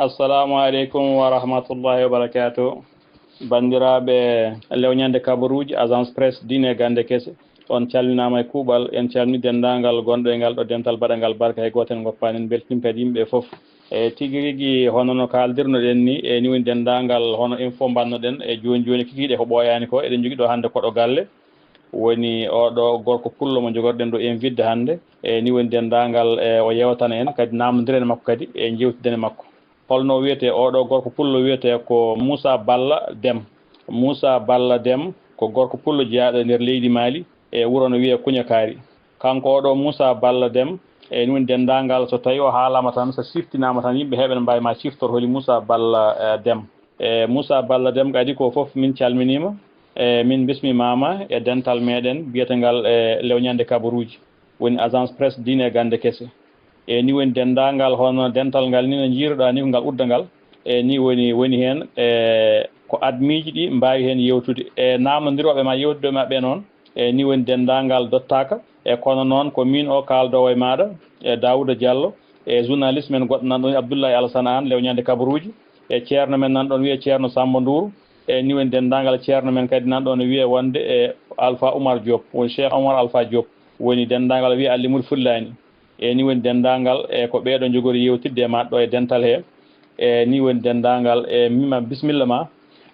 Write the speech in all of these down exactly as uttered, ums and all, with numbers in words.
Assalamu aleykum wa rahmatullahi wa barakatuh. Banndiraaɓe lewñande kabaruuji, Agence Presse Diine e Gannde Kese, on calminaama e kuuɓal. En calmini denndaangal gonɗo e ngal ɗo dental baɗangal barka, hay gooto en ngoppaani, en mbeltiniima kadi yimɓe fof. E tigi rigi, hono no kaaldirnoɗen ni, e ni woni denndaangal hono info mbannoɗen e jooni jooni, kikiiɗe ko ɓooyaani ko, eɗen njogii ɗo hannde koɗo galle. Woni oɗo gorko pullo mo njogorɗen ɗo invite hannde. E ni woni denndaangal, e o yeewtana en, kadi naamnondiren e makko kadi, e njeewtiden e makko. Holno o wiyetee? Oɗo gorko pullo wiyetee ko Moussa Balla Dem. Moussa Balla Dem ko gorko pullo jeyaaɗo e nder leydi Mali, e wuro no wiyee Kuñakaari. Kanko oɗo Moussa Balla Dem, e ni woni denndaangal, so tawii o haalaama tan, so siftinaama tan, yimɓe heeɓe no mbaawi ma ciftor holi Moussa Balla, eh, Dem. E Moussa Balla Dem kadi ko fof min calminiima, e min mbismimaama e dental meɗen biyetengal, e lewñande kabaruuji, woni Agence Presse Diine e Gannde Kese. E ni woni denndaangal hono dental ngal ni no njiiruɗaa ni ko ngal udda ngal. E ni woni, woni heen, e ko admiiji ɗi mbaawi heen yewtude. E naamnondirooɓe ma yewtude e maɓɓe noon, e ni woni denndaangal dottaaka. E kono noon ko miin o kaaldoowo e maaɗa, e Daouda Diallo, e journaliste men goɗɗo nan ɗoon, Abdoulaye Alassane Anne, lewñande kabaruuji, e ceerno men nan ɗoon wiyee Ceerno Samba Ndour. E ni woni denndaangal ceerno men kadi nan ɗoon wiyee wonde e Alpha Oumar Diop, woni Cheikh Oumar Alpha Diop, woni denndaangal wiyee Alli Mourid Fullani. E ni woni denndaangal e ko ɓeeɗo njogori yewtidde e maɗɗo e dental he. E ni woni denndaangal, e mima bisimilla ma,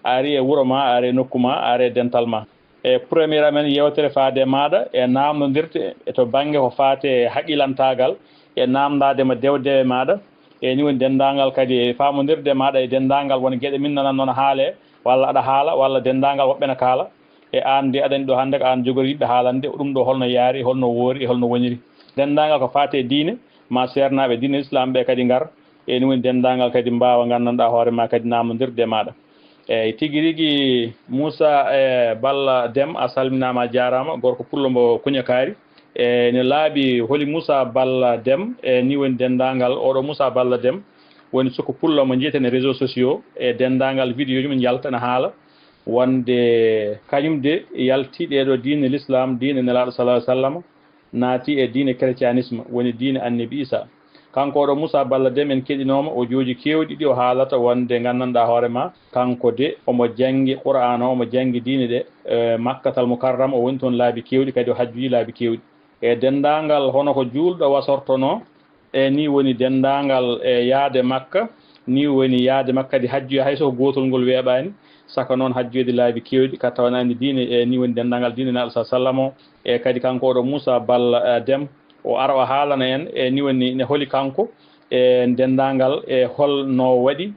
a ari e wuro ma, a ari e nokku ma, a ari e dental ma. E premier amen yewtere faade e maaɗa e naamnondirde e to bannge ko faati e haqilantaagal, e naamndaade ma dew dewe maaɗa. E ni woni denndaangal kadi e faamondirde maaɗa e denndaangal won geɗe min nanan noon haale, walla aɗa haala, walla denndaangal woɓɓe na kaala. E aan nde aɗani ɗo hannde ko aan jogoriiɓe haalande ɗum ɗo, holno yaari, holno woori, e holno woniri. Denndaangal ko faati e diine, ma seernaaɓe diine Islam ɓe kadi ngar. E ni woni denndaangal kadi mbaawa nganndanɗaa hoore ma kadi naamnondirde e maaɗa. Eeyi, tigi rigi, Moussa, e Balla Dem, a salminaama, a jaaraama, gorko pullo mbo Kuñakaari. E ne laaɓi holi Moussa Balla Dem, e ni woni denndaangal oɗo Moussa Balla Dem, woni suko pullo mo njiyeten e réseaux sociaux, e denndaangal vidéo ji min njalta ene haala wonde kañum de yalti ɗeeɗo diine l'islam, diine Nelaaɗo sallallahu alaihi wasallam, naati e diine christianisme, woni diine Annabi Isa. Kanko oɗo Moussa Balla Dem, en keɗinooma o jooji keewɗi ɗi o haalata wonde nganndanɗaa hoore ma, kanko de omo janngi Qur'aana, omo janngi diine ɗe, e Makkatal Mukarrama, o woni toon laabi keewɗi, kadi o hajjoyi laabi keewɗi. E denndaangal hono ko juulɗo wasortonoo, e ni woni denndaangal e yahde Makka, ni woni yahde Makka kadi hajjoya, hay so ko gootol ngol weeɓaani, saka noon hajjoyde laabi keewɗi, ka tawa ene anndi diine, e ni woni denndaangal diine Nelaaɗo sallallahu alaihi wasallam o. E kadi kanko oɗo Moussa Balla, e Dem, o ara o haalana en, e ni woni ne holi kanko, e denndaangal, e holno waɗi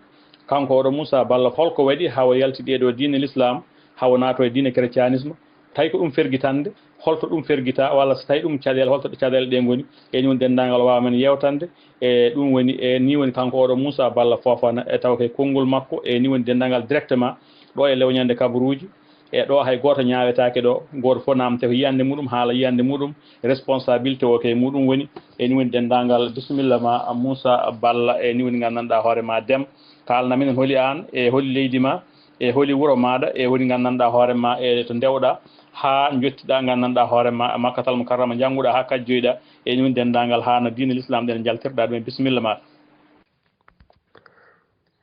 kanko oɗo Moussa Balla, holko waɗi hawa yalti ɗeeɗo diine l'islam, hawa naato e diine christianisme, tawi ko ɗum fergitande, holto ɗum fergita, walla so tawi ɗum caɗeele, holto ɗe caɗeele ɗe ngoni? E ni woni denndaangal waawa men yeewtande. E ɗum woni, e ni woni kanko oɗo Moussa Balla Fofana, e tawa kay konngol makko, e ni woni denndaangal directement ɗo e lewñande kabaruuji, e ɗo hay gooto ñaawetaake ɗo, gooto fof naamte ko yiyannde muɗum, haala yiyannde muɗum, responsabilité o kay muɗum woni. E ni woni denndaangal, bisimilla ma Moussa Balla, e ni woni nganndanɗaa hoore ma Dem, kaalna minen holi aan, e holi leydi ma, e holi wuro maaɗa, e holi nganndanɗaa hoore ma, e to ndewɗaa haa njottiɗaa nganndanɗaa hoore ma Makkatal Mukarrama, njannguɗaa haa kajjoyɗaa, e ni woni denndaangal haa no diine l'islam ɗen njaltirɗaa ɗum, e bisimilla maaɗa.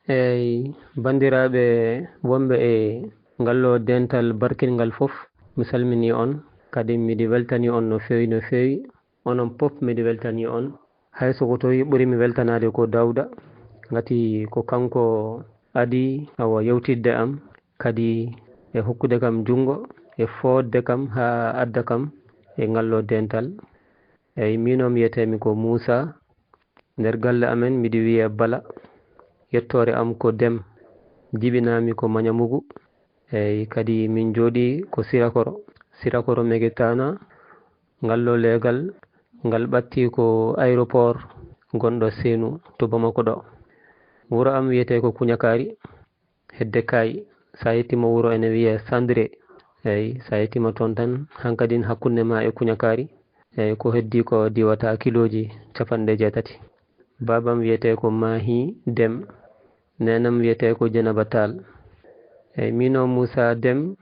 Eeyi, banndiraaɓe wonɓe e ngal ɗo dental barkingal fof, mi salminii on, kadi miɗo weltanii on no feewi, no feewi. Onon fof miɗo weltanii on. Hay so ko towi ɓuri mi weltanaade ko Daouda, ngati ko kanko adii awa yewtidde am, kadi e hokkude kam junngo, e fooɗde kam haa adda kam e ngal ɗo dental. Eeyi, miin o wiyetee-mi ko Muusaa. Nder galle amen miɗo wiyee Bala. Yettoore am ko Dem. Jibinaa-mi ko Mañamugu. Eeyi, kadi min njooɗii ko Sirakoro. Sirakoro Mekitaana, ngal ɗo leegal, ngal ɓadtii ko aéroport gonɗo Senu to Bamako ɗo. Wuro am wiyetee ko Kuñakaari. Hedde Kaay, so a yettiima wuro ene wiyee Sandre. Eeyi, so a yettiima toon tan, hankadin hakkunde ma e Kuñakaari. Eeyi, ko heddii ko diwata kilooji capanɗe jeetati. Baabam wiyetee ko Maahi Dem. Neenam wiyetee ko Jenaba Taal. Eeyi, miin o Muusaa Dem,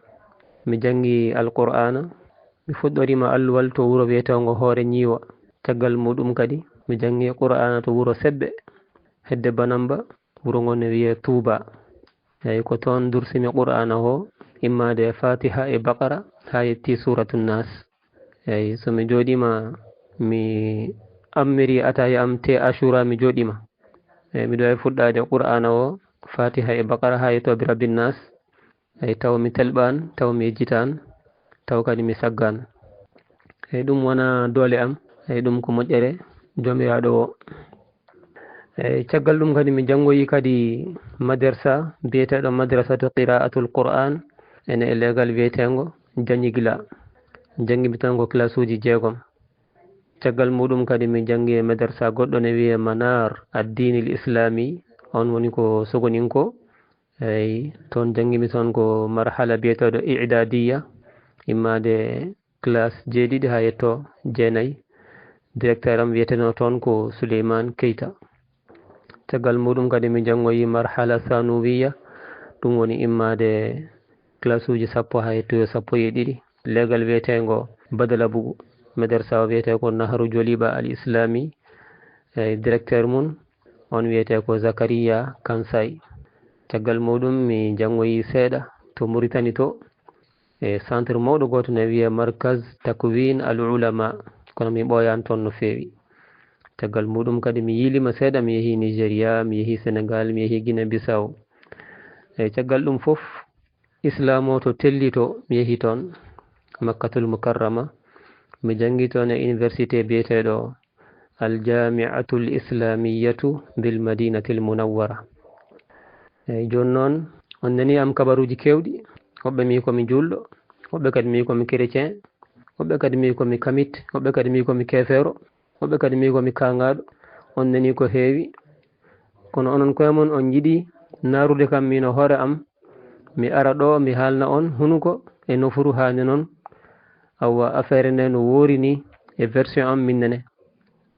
mi janngi Alqur'aana. Mi fuɗɗoriima alluwal to wuro wiyeteengo Hoore Ñiiwa. Caggal muuɗum kadi, mi janngi Qur'aana to wuro Sebbe, hedde Banamba, wuro ngo ne wiyee Tuuba. Eyi, ko toon dursimi Qur'aana o, immaade Fatiha e Baqara haa yetti Suuratu Naas. Eyi, so mi jooɗiima, mi ammiri ataaya am te Ashura, mi jooɗiima. Eyi, miɗo e fuɗɗaade Qur'aana o, Fatiha e Baqara haa yetto Birabbin Naas. Eyi, taw mi telɓaan, taw mi yejjitaan, taw kadi mi saggaan. Eyi, ɗum wonaa doole am, eyi, ɗum ko moƴƴere Joomiraaɗo o. Eyi, caggal ɗum kadi mi janngoyi kadi madarsa biyeteeɗo Madrasatu Qira'atul Qur'an, ene e leegal wiyeteengo Jañigila. Janngimi toon ko kilasuuji jeegom. Caggal muɗum kadi mi janngi e madarsa goɗɗo ne wiyee Manar Addinil Islami, on woni ko Sogoninko. Eyi, toon janngimi toon ko marhala biyeteeɗo I'dadiyya, immaade classe jeeɗiɗi haa yetto jeenayi. Directeur am wiyeteno toon ko Souleymane Keita. Caggal muɗum kadi mi janngoyi marhala Sanuwiyya, ɗum woni immaade classe uji sappo haa yettoyo sappo e ɗiɗi. Leegal wiyeteengo Badalabugu, madarsa o wiyetee ko Nahru Joliba Al Islami. Eyi, directeur mum, on wiyetee ko Zakariya Kansay. Caggal muɗum mi janngoyi seeɗa to Muritani to, e centre mawɗo gooto ne wiyee Markaz Takwin Al Ulama, kono mi ɓooyaani toon no feewi. Caggal muɗum kadi mi yiiliima seeɗa, mi yehi Nigeria, mi yehi Senegal, mi yehi Guinée Bissau. E caggal ɗum fof, Islaam o to telli to, mi yehi toon, Makkatul Mukarrama. Mi janngi toon e université biyeteeɗo Al Jami'atul Islamiyatu bil Madinatil Munawwara. Eyi, jooni noon, on nani am kabaruuji keewɗi. Woɓɓe mbii ko mi juulɗo, woɓɓe kadi mbii ko mi chrétien, woɓɓe kadi mbii ko mi kamit, woɓɓe kadi mbii ko mi keefeero, woɓɓe kadi mbii ko mi kaangaaɗo. On nani ko heewi. Kono onon koye mon on njiɗi naarude kam miin e hoore am, mi ara ɗo, mi haalna on hunuko e nofuru haa ne noon. Awa, affaire nde no woori ni e version am miin nene.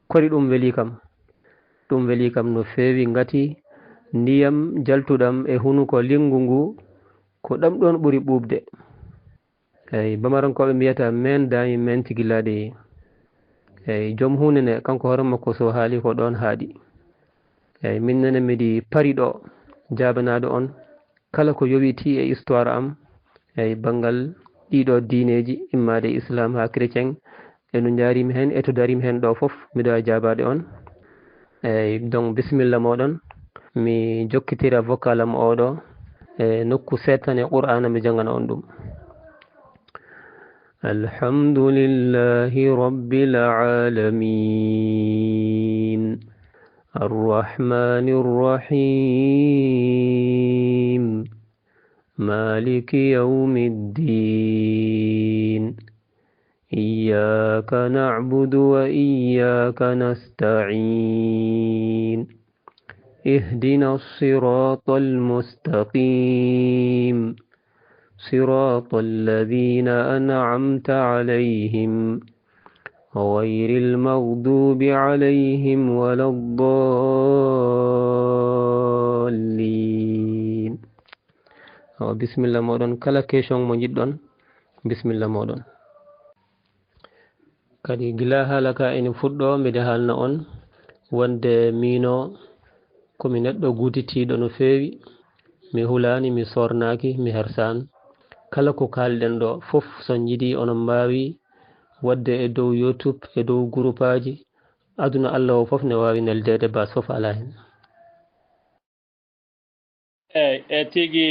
Kori ɗum weli kam. Ɗum weli kam no feewi, ngati ndiyam jaltuɗam e hunuko linngu ngu, ko ɗam ɗoon ɓuri ɓuuɓde. Eyi, Bamarankooɓe mbiyata, "Men dañi men tigi laaɗi." Eyi, joom huunde nde, kanko hoore makko so haali ko ɗoon haaɗi. Eyi, min nene miɗi pari ɗo, jaabanaade on kala ko yowitii e histoire am, eyi, banngal ɗiɗo diineeji, immaade Islam haa chrétien, e no njaarimi heen, e to darimi heen ɗo fof, miɗo e jaabaade on. Eyi, donc, bisimilla mooɗon. Mi jokkitira vocal am oɗo e nokku seeɗa tan e Qur'aana, mi janngana on ɗum. الحمد لله رب العالمين. الرحمن الرحيم. مالك يوم الدين. إياك نعبد وإياك نستعين. اهدنا الصراط المستقيم. صراط الذين أنعمت عليهم. غير المغضوب عليهم ولا الضالين. Awa, bisimilla mooɗon. Kala question mo njiɗɗon, bisimilla mooɗon. Kadi, gila haala ka ene fuɗɗo, mbiɗa haalna on wonde miino ko mi neɗɗo guutitiiɗo no feewi. Mi hulaani, mi soornaaki, mi hersaani. Kala ko kaalɗen ɗo fof, so on njiɗi, onon mbaawi waɗde e dow YouTube, e dow gurupaaji. Aduna Allah o fof ne waawi neldeede, baas fof alaa heen. Eyi, e tigi,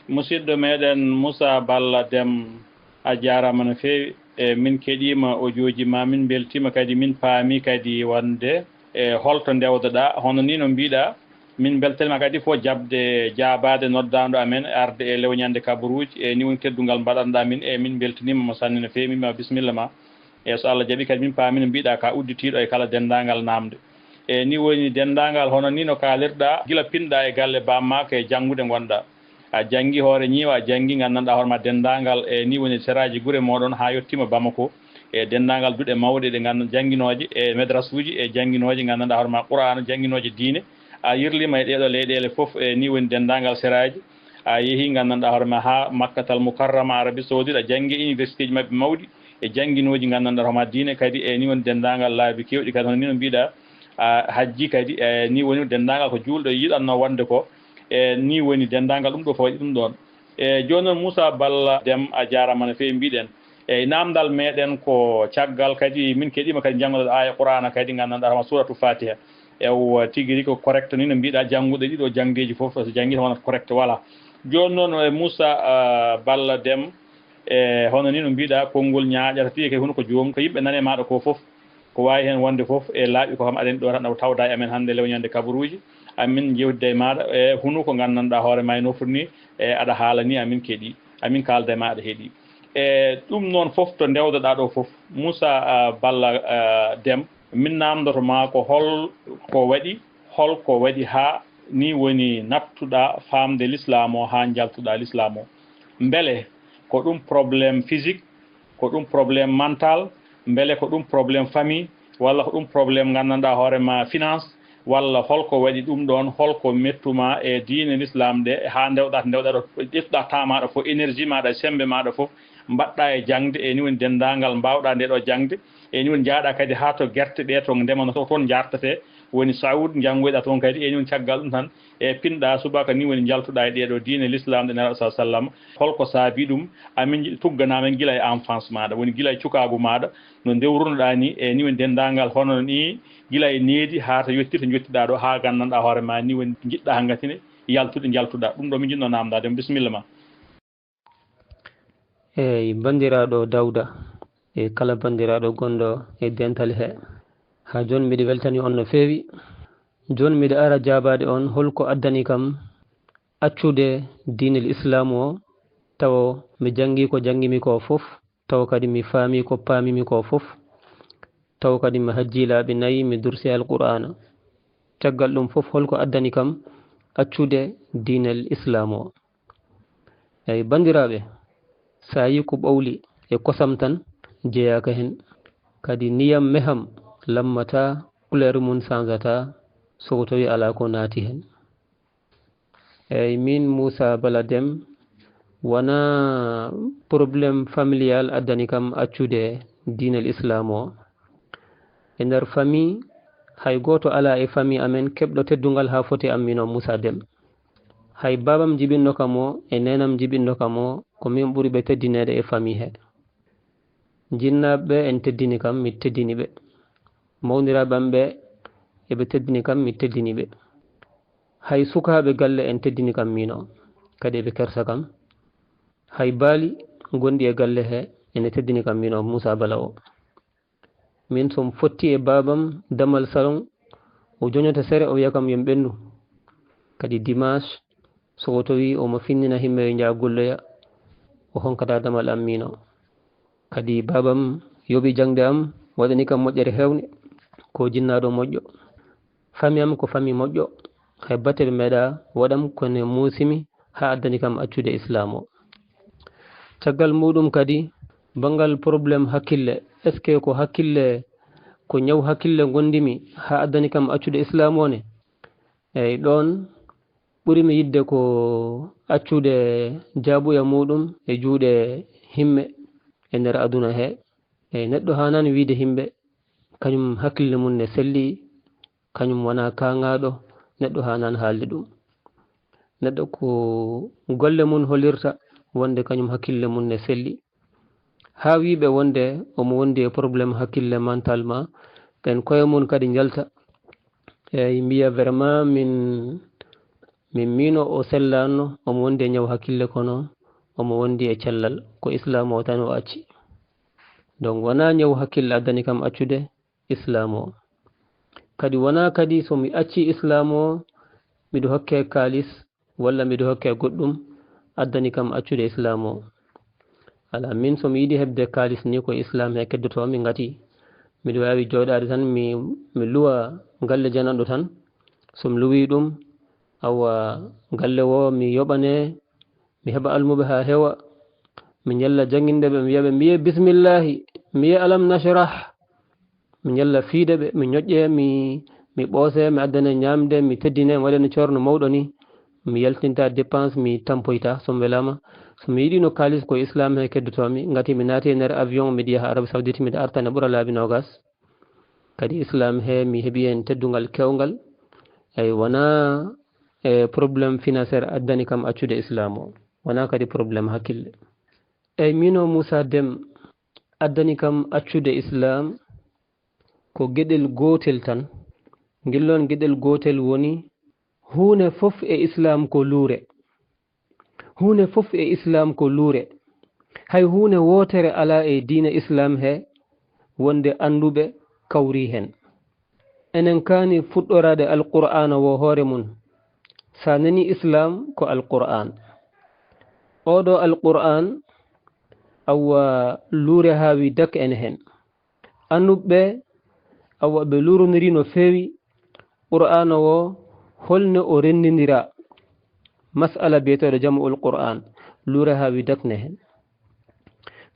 musidɗo meɗen Moussa Balla Dem, a jaaraama no feewi. E min keɗiima audio ji ma, min mbeltiima kadi, min paami kadi wonde e holto ndewdoɗaa. Hono ni no mbiɗa, min mbeltanima kadi fof jaɓde, jaabaade noddaandu amen, arde e lewñande kabaruuji. E ni woni teddungal mbaɗanɗaa min, e min mbeltaniima mo sanne no feewi. Min mbima bisimilla ma. E so Allah jaɓi kadi, min paami no mbiɗa ka udditiiɗo e kala denndaangal naamnde. E ni woni denndaangal hono ni no kaalirɗa, gila pinɗa e galle bammaaka e janngude ngonɗa. A janngi hoore ñiiwa, a janngi nganndanɗa hoore ma denndaangal, e ni woni seraaji gure mooɗon haa yettiima Bamako. E denndaangal duɗe mawɗe ɗe nganndan jannginooje, e madrasuuji, e jannginooje nganndanɗa hoore ma Qur'aana, jannginooje diine. A yirliima e ɗeeɗo leyɗeele fof, e ni woni denndaangal seraaji. A yehi nganndanɗa hoore ma haa Makkatal Mukarrama, Arabie Saoudite, a janngi e universitéji maɓɓe mawɗi, e jannginooji nganndanɗa hoore ma diine kadi, e ni woni denndaangal laabi keewɗi kadi, hono ni no mbiɗa, A hajji kadi, e ni woni denndaangal ko juulɗo yiɗatnoo waɗde ko, e ni woni denndaangal ɗum ɗo fof waɗi ɗum ɗoon. E jooni noon Moussa Balla Dem, a jaaraama no feewi mbiɗen. E naamndal meɗen ko caggal kadi min keɗiima kadi njanngoɗaa aaya Qur'aana kadi nganndanɗaa hono Suuratu Faatiha. Ewa tigi rigi ko correct ni no mbiɗa jannguɗo ɗiɗo janngeeji fof so janngi wonat correct wala. Jooni noon e Moussa, ah, Balla Dem, e hono ni no mbiɗa konngol ñaaƴata piye kay hunuko joom ko yimɓe nane maɗa ko fof. Ko waawi heen wonde fof e laaɓi ko kam aɗa anndi ɗo tan aɗa tawda e amen hannde lew ñande kabaruuji. Amin jewtida e maɗa e hunuko nganndanɗaa hoore ma e nofru ni, e aɗa haala ni amin keɗi, amin kaalda e ma aɗa heɗi. E ɗum noon fof to ndewdoɗaa ɗo fof, Moussa, ah, Balla, ah, Dem, min naamndoto ma ko hol ko waɗi, hol ko waɗi haa ni woni nattuɗaa faamde l'islam o haa njaltuɗaa l'islam o? Mbele ko ɗum problème physique, ko ɗum problème mental, mbele ko ɗum problème famille, walla ko ɗum problème nganndanɗaa hoore ma finance, walla holko waɗi ɗum ɗoon, holko mettuma e diine l'islam ɗe haa ndewɗaa to ndewɗaa ɗo, ƴettuɗaa temps maɗa fof, énergie maɗa, semmbe maɗa fof, mbaɗɗaa e jaŋde, e ni woni denndaangal mbaawɗaa nde ɗo jaŋde, e ni woni njaaɗaa kadi haa to gerte ɗe to ndema no toon njartatee, woni Saoud njanngoyɗaa toon kadi, e ni woni caggal ɗum tan, e pinɗaa subaka ni woni njaltuɗaa e ɗee ɗo diine l'islam ɗe Nelaaɗo sallallaahu alayhi wa sallam. Holko saabi ɗum? Amin njiɗi tugganaa men gila e enfance maɗa, woni gila e cukaagu maɗa, no ndewrunoɗaa ni, e ni woni denndaangal hono ni gila e needi haa to yettii to njottiɗaa ɗo, haa nganndanɗaa hoore ma ni woni njiɗɗaa hangatine yaltude njaltuɗaa. Ɗum ɗo min njiɗnoo naamndaade mo. Bisimilla ma. Eey, banndiraaɗo Dawda, e kala banndiraaɗo gonɗo e dental he, haa jooni miɗo weltani on no feewi. Jooni miɗo ara jaabaade on holko addani kam accude diinel Islaam o, tawa mi janngii ko janngimi ko fof, tawa kadi mi faamii ko paamimi ko fof, tawa kadi mi hajjii laabi nayi, mi dursi Alqur'aana. Caggal ɗum fof, holko addani kam accude diinel Islaam o? Eey, banndiraaɓe, so a yii ko ɓawli e kosam tan jeyaaka heen. Kadi niyam meham lammataa, couleur mum changeataa, so ko tawi alaa ko naati heen. Eey, miin Moussa Bala Dem, wonaa problème familial addani kam accude diinel Islaam o. E nder famille, hay gooto alaa e famille amen keɓɗo teddungal haa foti e am miin o Moussa Dem. Hay baabam jibinɗo kam o e neenam jibinɗo kam o, ko min ɓuri ɓe teddineede e famille he. Jinnaaɓe ɓe en teddini kam, mi teddini ɓe. Mawniraaɓe am ɓe eɓe teddini kam, mi teddini ɓe. Hay sukaaɓe galle en teddini kam miin o, kadi eɓe kersa kam. Hay baali gonɗi e galle he ene teddini kam miin o Moussa Bala o. Min so mi fotti e baabam damal salon, o joñoto sere, o wiya kam yo mi ɓennu. Kadi dimanche, so o tawi omo finnina yimɓe yo njaha golloya, o honkata damal am miin o. Kadi baabam yoɓi jaŋde am, waɗani kam moƴƴere heewnde, ko jinnaaɗo moƴƴo. Famille am ko famille moƴƴo, hay batte ɓe meeɗaa waɗam kono muusimi haa addani kam accude Islaam o. Caggal muuɗum kadi, banngal problème hakkille, est-ce que ko hakkille, ko ñaw hakkille ngonndimi haa addani kam accude Islaam o ne? Eey, ɗoon ɓuri mi yiɗde ko accude jaabuya muuɗum e juuɗe yimɓe e nder aduna he. Eey, neɗɗo haanani wiyde yimɓe kañum hakkille mum ne selli, kañum wonaa kaaŋaaɗo, neɗɗo haanani haalde ɗum. Neɗɗo ko golle mum hollirta wonde kañum hakkille mum ne selli. Haa wiyɓe wonde omo wondi e problème hakkille mentalement, ɓeen koye mum kadi njalta. Eey, mbiya vraiment min, min miino o sellaano, omo wondi e ñaw hakkille kono omo wondi e cellal, ko Islaam o tan o acci. Donc wonaa ñaw hakkille addani kam accude Islaam o. Kadi wonaa kadi so mi accii Islaam o, miɗo hokke kaalis walla miɗo hokke goɗɗum addani kam accude Islaam o. Alaa, min so mi yiɗi heɓde kaalis ni ko Islaam he keddotoo mi ngati. Miɗo waawi jooɗaade tan mi, mi luwa galle jananɗo tan. So mi luwii ɗum, awa galle o mi yoɓane, mi heɓa almuɓe haa heewa. Mi ñalla jannginde ɓe, mi wiya ɓe, mi wiya bismillaahi, mi wiya alam nashrah. Mi ñalla fiide ɓe, mi ñoƴƴe, mi, mi ɓoose, mi addane ñaamde, mi teddine, mi waɗane coorno mawɗo ni. Mi yaltinta dépense, mi tampoyta, so mi welaama. So mi yiɗino kaalis ko Islaam he keddotoo mi, ngati mi naati e nder avion, miɗo yaha Arabie Saoudite, miɗo arta ne ɓura laabi noogas. Kadi islam he mi heɓi heen teddungal kewngal. Eyi, wonaa e problème financier addani kam accude islam o, wonaa kadi problème hakkille. Eyi, miin o Muusaa Dem, addani kam accude islam ko geɗel gootel tan. Ngel ɗoon geɗel gootel woni huunde fof e islam ko luure. Huunde fof e islam ko luure. Hay huunde wootere alaa e diine islam he wonde annduɓe kawri heen. Enen kaani fuɗɗoraade Alqur'aana wo hoore mum. So a nani islam ko Alqur'aan. Oɗo Alqur'aan, awa luure haawi dak ene heen. Annduɓe ɓe, awa ɓe luurondirii no feewi Qur'aana o, holno o renndindiraa. Mas'ala biyeteeɗo jam'ul Qur'aan, luure haawi dak ne heen.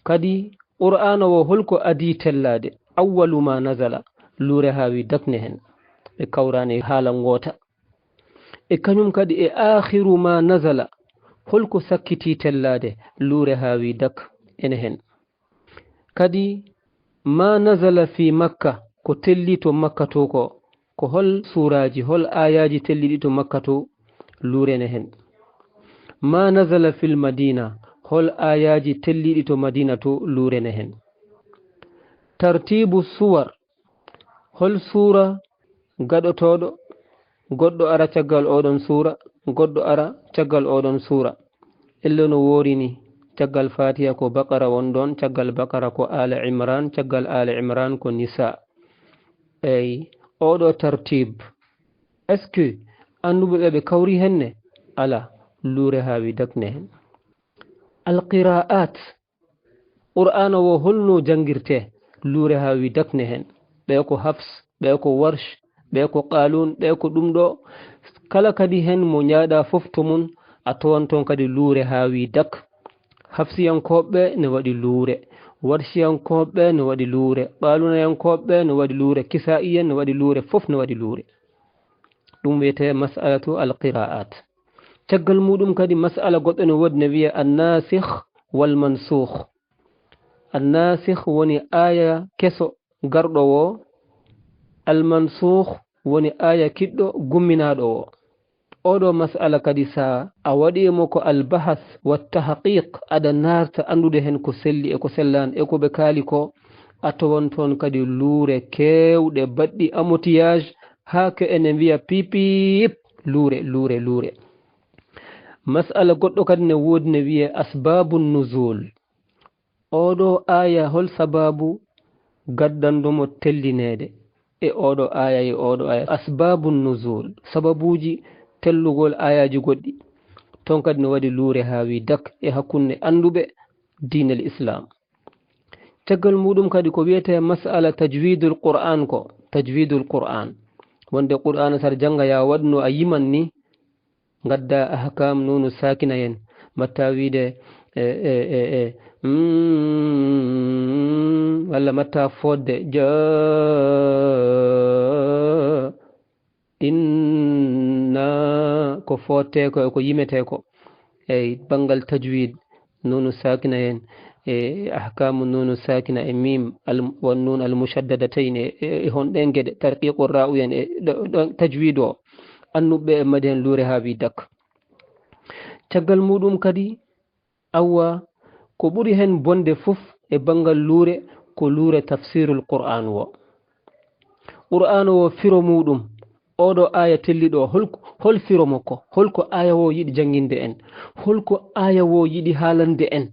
Kadi Qur'aana o, holko adii tellaade? Awwalu ma nazala, luure haawi dak ne heen. Ɓe kawraani haala ngoota. E kañum kadi e aakhiru ma nazala, holko sakkitii tellaade? Luure haawi dak ene heen. Kadi ma nazala fi Makka, ko tellii to Makka to ko, ko hol suuraaji, hol aayaaji telliiɗi to Makka to? Luure ne heen. Ma nazala fil Madina, hol aayaaji telliiɗi to Madina to? Luure ne heen. Tartiibu suwar, hol suura gaɗotooɗo, goɗɗo ara caggal oɗon suura, goɗɗo ara caggal oɗon suura. Ellee no woori ni, caggal Faatiha ko Baqara won ɗoon, caggal Baqara ko Aala Imraan, caggal Aala Imraan ko Nisaa. Eyi, oɗo tartiib, est-ce que annduɓe ɓe ɓe kawri heen ne? Alaa, luure haawi dak ne heen. Alqiraa'aat, Qur'aana o holno janngirtee? Luure haawi dak ne heen. Ɓe ko Hafs, ɓe ko Warsh, ɓe ko Qaaluun, ɓe ko ɗum ɗo. Kala kadi heen mo njaaɗa fof to mum, a tawan toon kadi luure haawi dak. Hafsiyankooɓe ne waɗi luure, Warshiyankooɓe ne waɗi luure, Qaaluunayankooɓe ne waɗi luure, Kisaa'iyen ne waɗi luure, fof ne waɗi luure. Ɗum wiyetee mas'alatu alqiraa'aat. Caggal muɗum kadi mas'ala goɗɗo ne woodi ne wiyee annasikh wal mansukh. Annasikh woni aaya keso garɗo o, almansukh woni aaya kiɗɗo gumminaaɗo o. Oɗo mas'ala kadi sa a waɗi mo ko albahas wa tahqiq, aɗa naarta anndude heen ko selli e ko sellaani e ko ɓe kaali ko, a tawan toon kadi luure keewɗe baɗɗi embouteillage haa ko ene mbiya pipip, luure, luure, luure. Mas'ala goɗɗo kadi ne woodi ne wiyee asbaabu nuzul. Oɗo aaya hol sabaabu gaddanɗo mo tellineede e oɗo aaya e oɗo aaya? Asbaabu nuzul, sababuuji tellugol aayaaji goɗɗi. Toon kadi no waɗi luure haawi dak e hakkunde annduɓe diinel Islaam. Caggal muɗum kadi ko wiyetee mas'ala tajwidul Qur'aan ko, tajwidul Qur'aan. Wonde Qur'aana sar jannga ya waɗ no a yiman ni, ngadda ahkam nunu sakina en, mbatta wiide, e, e, e, e, mm, walla mbatta fodde, ja, inna, ko fotte ko e ko yimete ko. Eyi, banngal tajwid, nunu sakina en, e ahkamu nunu sakina e mim, al, wan nun al mushaddadatayn, e, e, e hon ɗen geɗe, tarqiqu ra'u en, e ɗo, ɗo tajwid o, annuɓe e madi hen luure haa wi dak. Caggal muɗum kadi, awa, ko ɓuri hen bonde fof e banngal luure, ko luure tafsirul Qur'an o. Qur'an o firo muɗum, oɗo aya telliɗo, hol, hol firo makko? Holko aya o yiɗi jannginde en? Holko aya o yiɗi haalande en?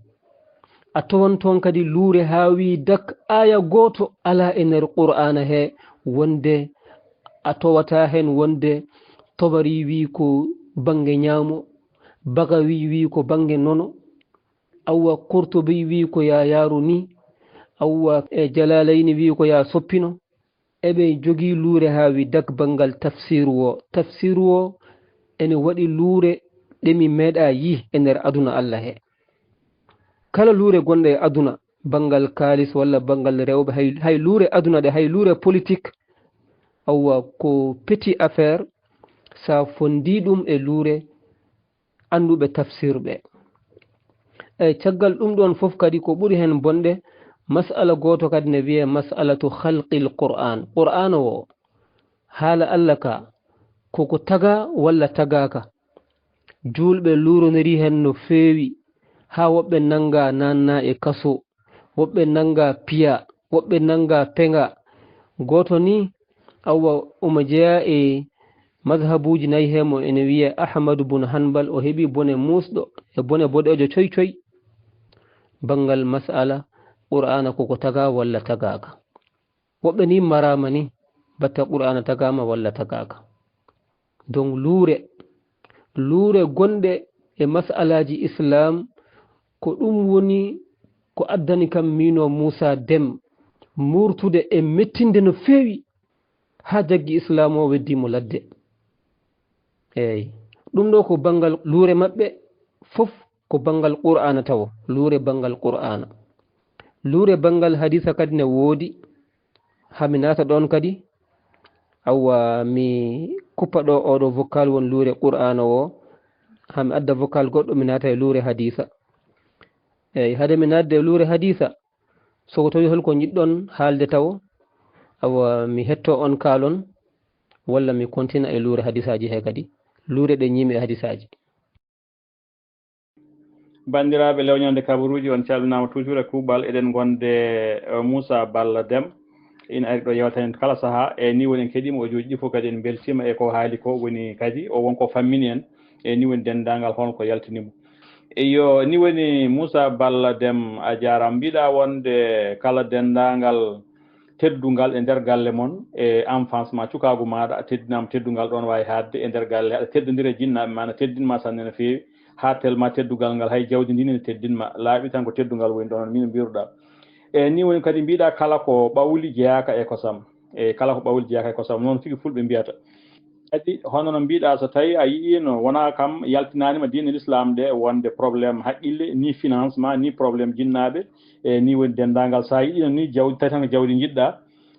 A tawan toon kadi luure haa wi dak, aya gooto alaa e nder Qur'aana he wonde a tawata heen wonde Tobari wi ko bannge ñaamo, Bagawi wi ko bannge nono, awa Kurtubi wi ko ya yaaru ni, awa e Jalaalayni wi ko ya soppino. Eɓe jogii luure haa wi dak banngal tafsiru o. Tafsiru o ene waɗi luure ɗe mi meeɗa yii e nder aduna Allah he. Kala luure gonɗe e aduna, banngal kaalis walla banngal rewɓe, hay, hay luure aduna ɗe, hay luure politique, awa ko petit affaire, sa fondi ɗum e luure annduɓe tafsir ɓe. E caggal ɗum ɗon fof kadi ko ɓuri hen bonde, Mas'ala gooto kadi ne wiyee mas'alatu khalqil Qur'an. Qur'aana o, haala Alla ka, koko tagaa walla tagaaka? Juulɓe luurondirii heen no feewi, haa woɓɓe nanngaa naannaa e kaso, woɓɓe nanngaa piyaa, woɓɓe nanngaa peŋaa. Gooto ni, awa, omo jeyaa e madhabuuji nayi hee, mo ene wiyee Ahmadu bun Hanbal, o heɓii bone muusɗo e bone boɗeejo coy coy. Banngal mas'ala, Qur'aana koko tagaa walla tagaaka? Woɓɓe ni maraama ni, batte Qur'aana tagaama walla tagaaka. Donc, luure, luure gonɗe e mas'alaaji Islam, ko ɗum woni ko addani kam miino Muusa Dem muurtude e mettinde no feewi, haa jaggi Islam o weddi mo ladde. Eey, ɗum ɗo ko banngal luure maɓɓe, fof ko banngal Qur'aana tawo, luure banngal Qur'aana. Luure banngal hadiisa kadi ne woodi, haa mi naata ɗoon kadi, awa mi kuppa ɗo ooɗo vocal won luure Qur'aana o, haa mi adda vocal goɗɗo, mi naata e luure hadiisa. Eey, hade mi naatde e luure hadiisa, so ko tawi holko njiɗɗon haalde tawo, awa mi hetto on kaalon, walla mi kontina e luure hadiisaaji he kadi, luure ɗe ñiimi e hadiisaaji. Banndiraaɓe lewnande kabaruuji, on calminaama toujours e kuuɓal. Eɗen ngonde, eh, Moussa Balla Dem. Ina ari ɗo yewta en kala sahaa. E ni woni en keɗiima o jooɗi ɗi fof kadi en mbeltiima e ko haali ko woni kadi o won ko fammini en. E ni woni denndaangal hol ko yaltini mo. Eyo, ni woni Moussa Balla Dem, a jaaraama. Mbiɗa wonde kala denndaangal teddungal e nder galle mon, e enfance ma, cukaagu maaɗa, a teddinaama teddungal ɗoon waawi haaɗde e nder galle, aɗa teddondira e jinnaaɓe ma, na teddin ma sanne no feewi, haa tellement teddungal ngal, hay jawdi ndi ne teddin ma, laaɓi tan ko teddungal woni ɗoon, min mbiruɗaa. E ni woni kadi mbiɗa kala ko ɓawli jeyaaka e kosam, e kala ko ɓawli jeyaaka e kosam, noon tigi fulɓe mbiyata. Kadi, hono no mbiɗa, so tawi a yiɗino, wona kam yaltinaani ma diine l'islam ɗe, wonde problème haqqille, ni financement, ni problème jinnaaɓe, e ni woni denndaangal. So a yiɗino ni jawdi, tawi tan ko jawdi njiɗɗa,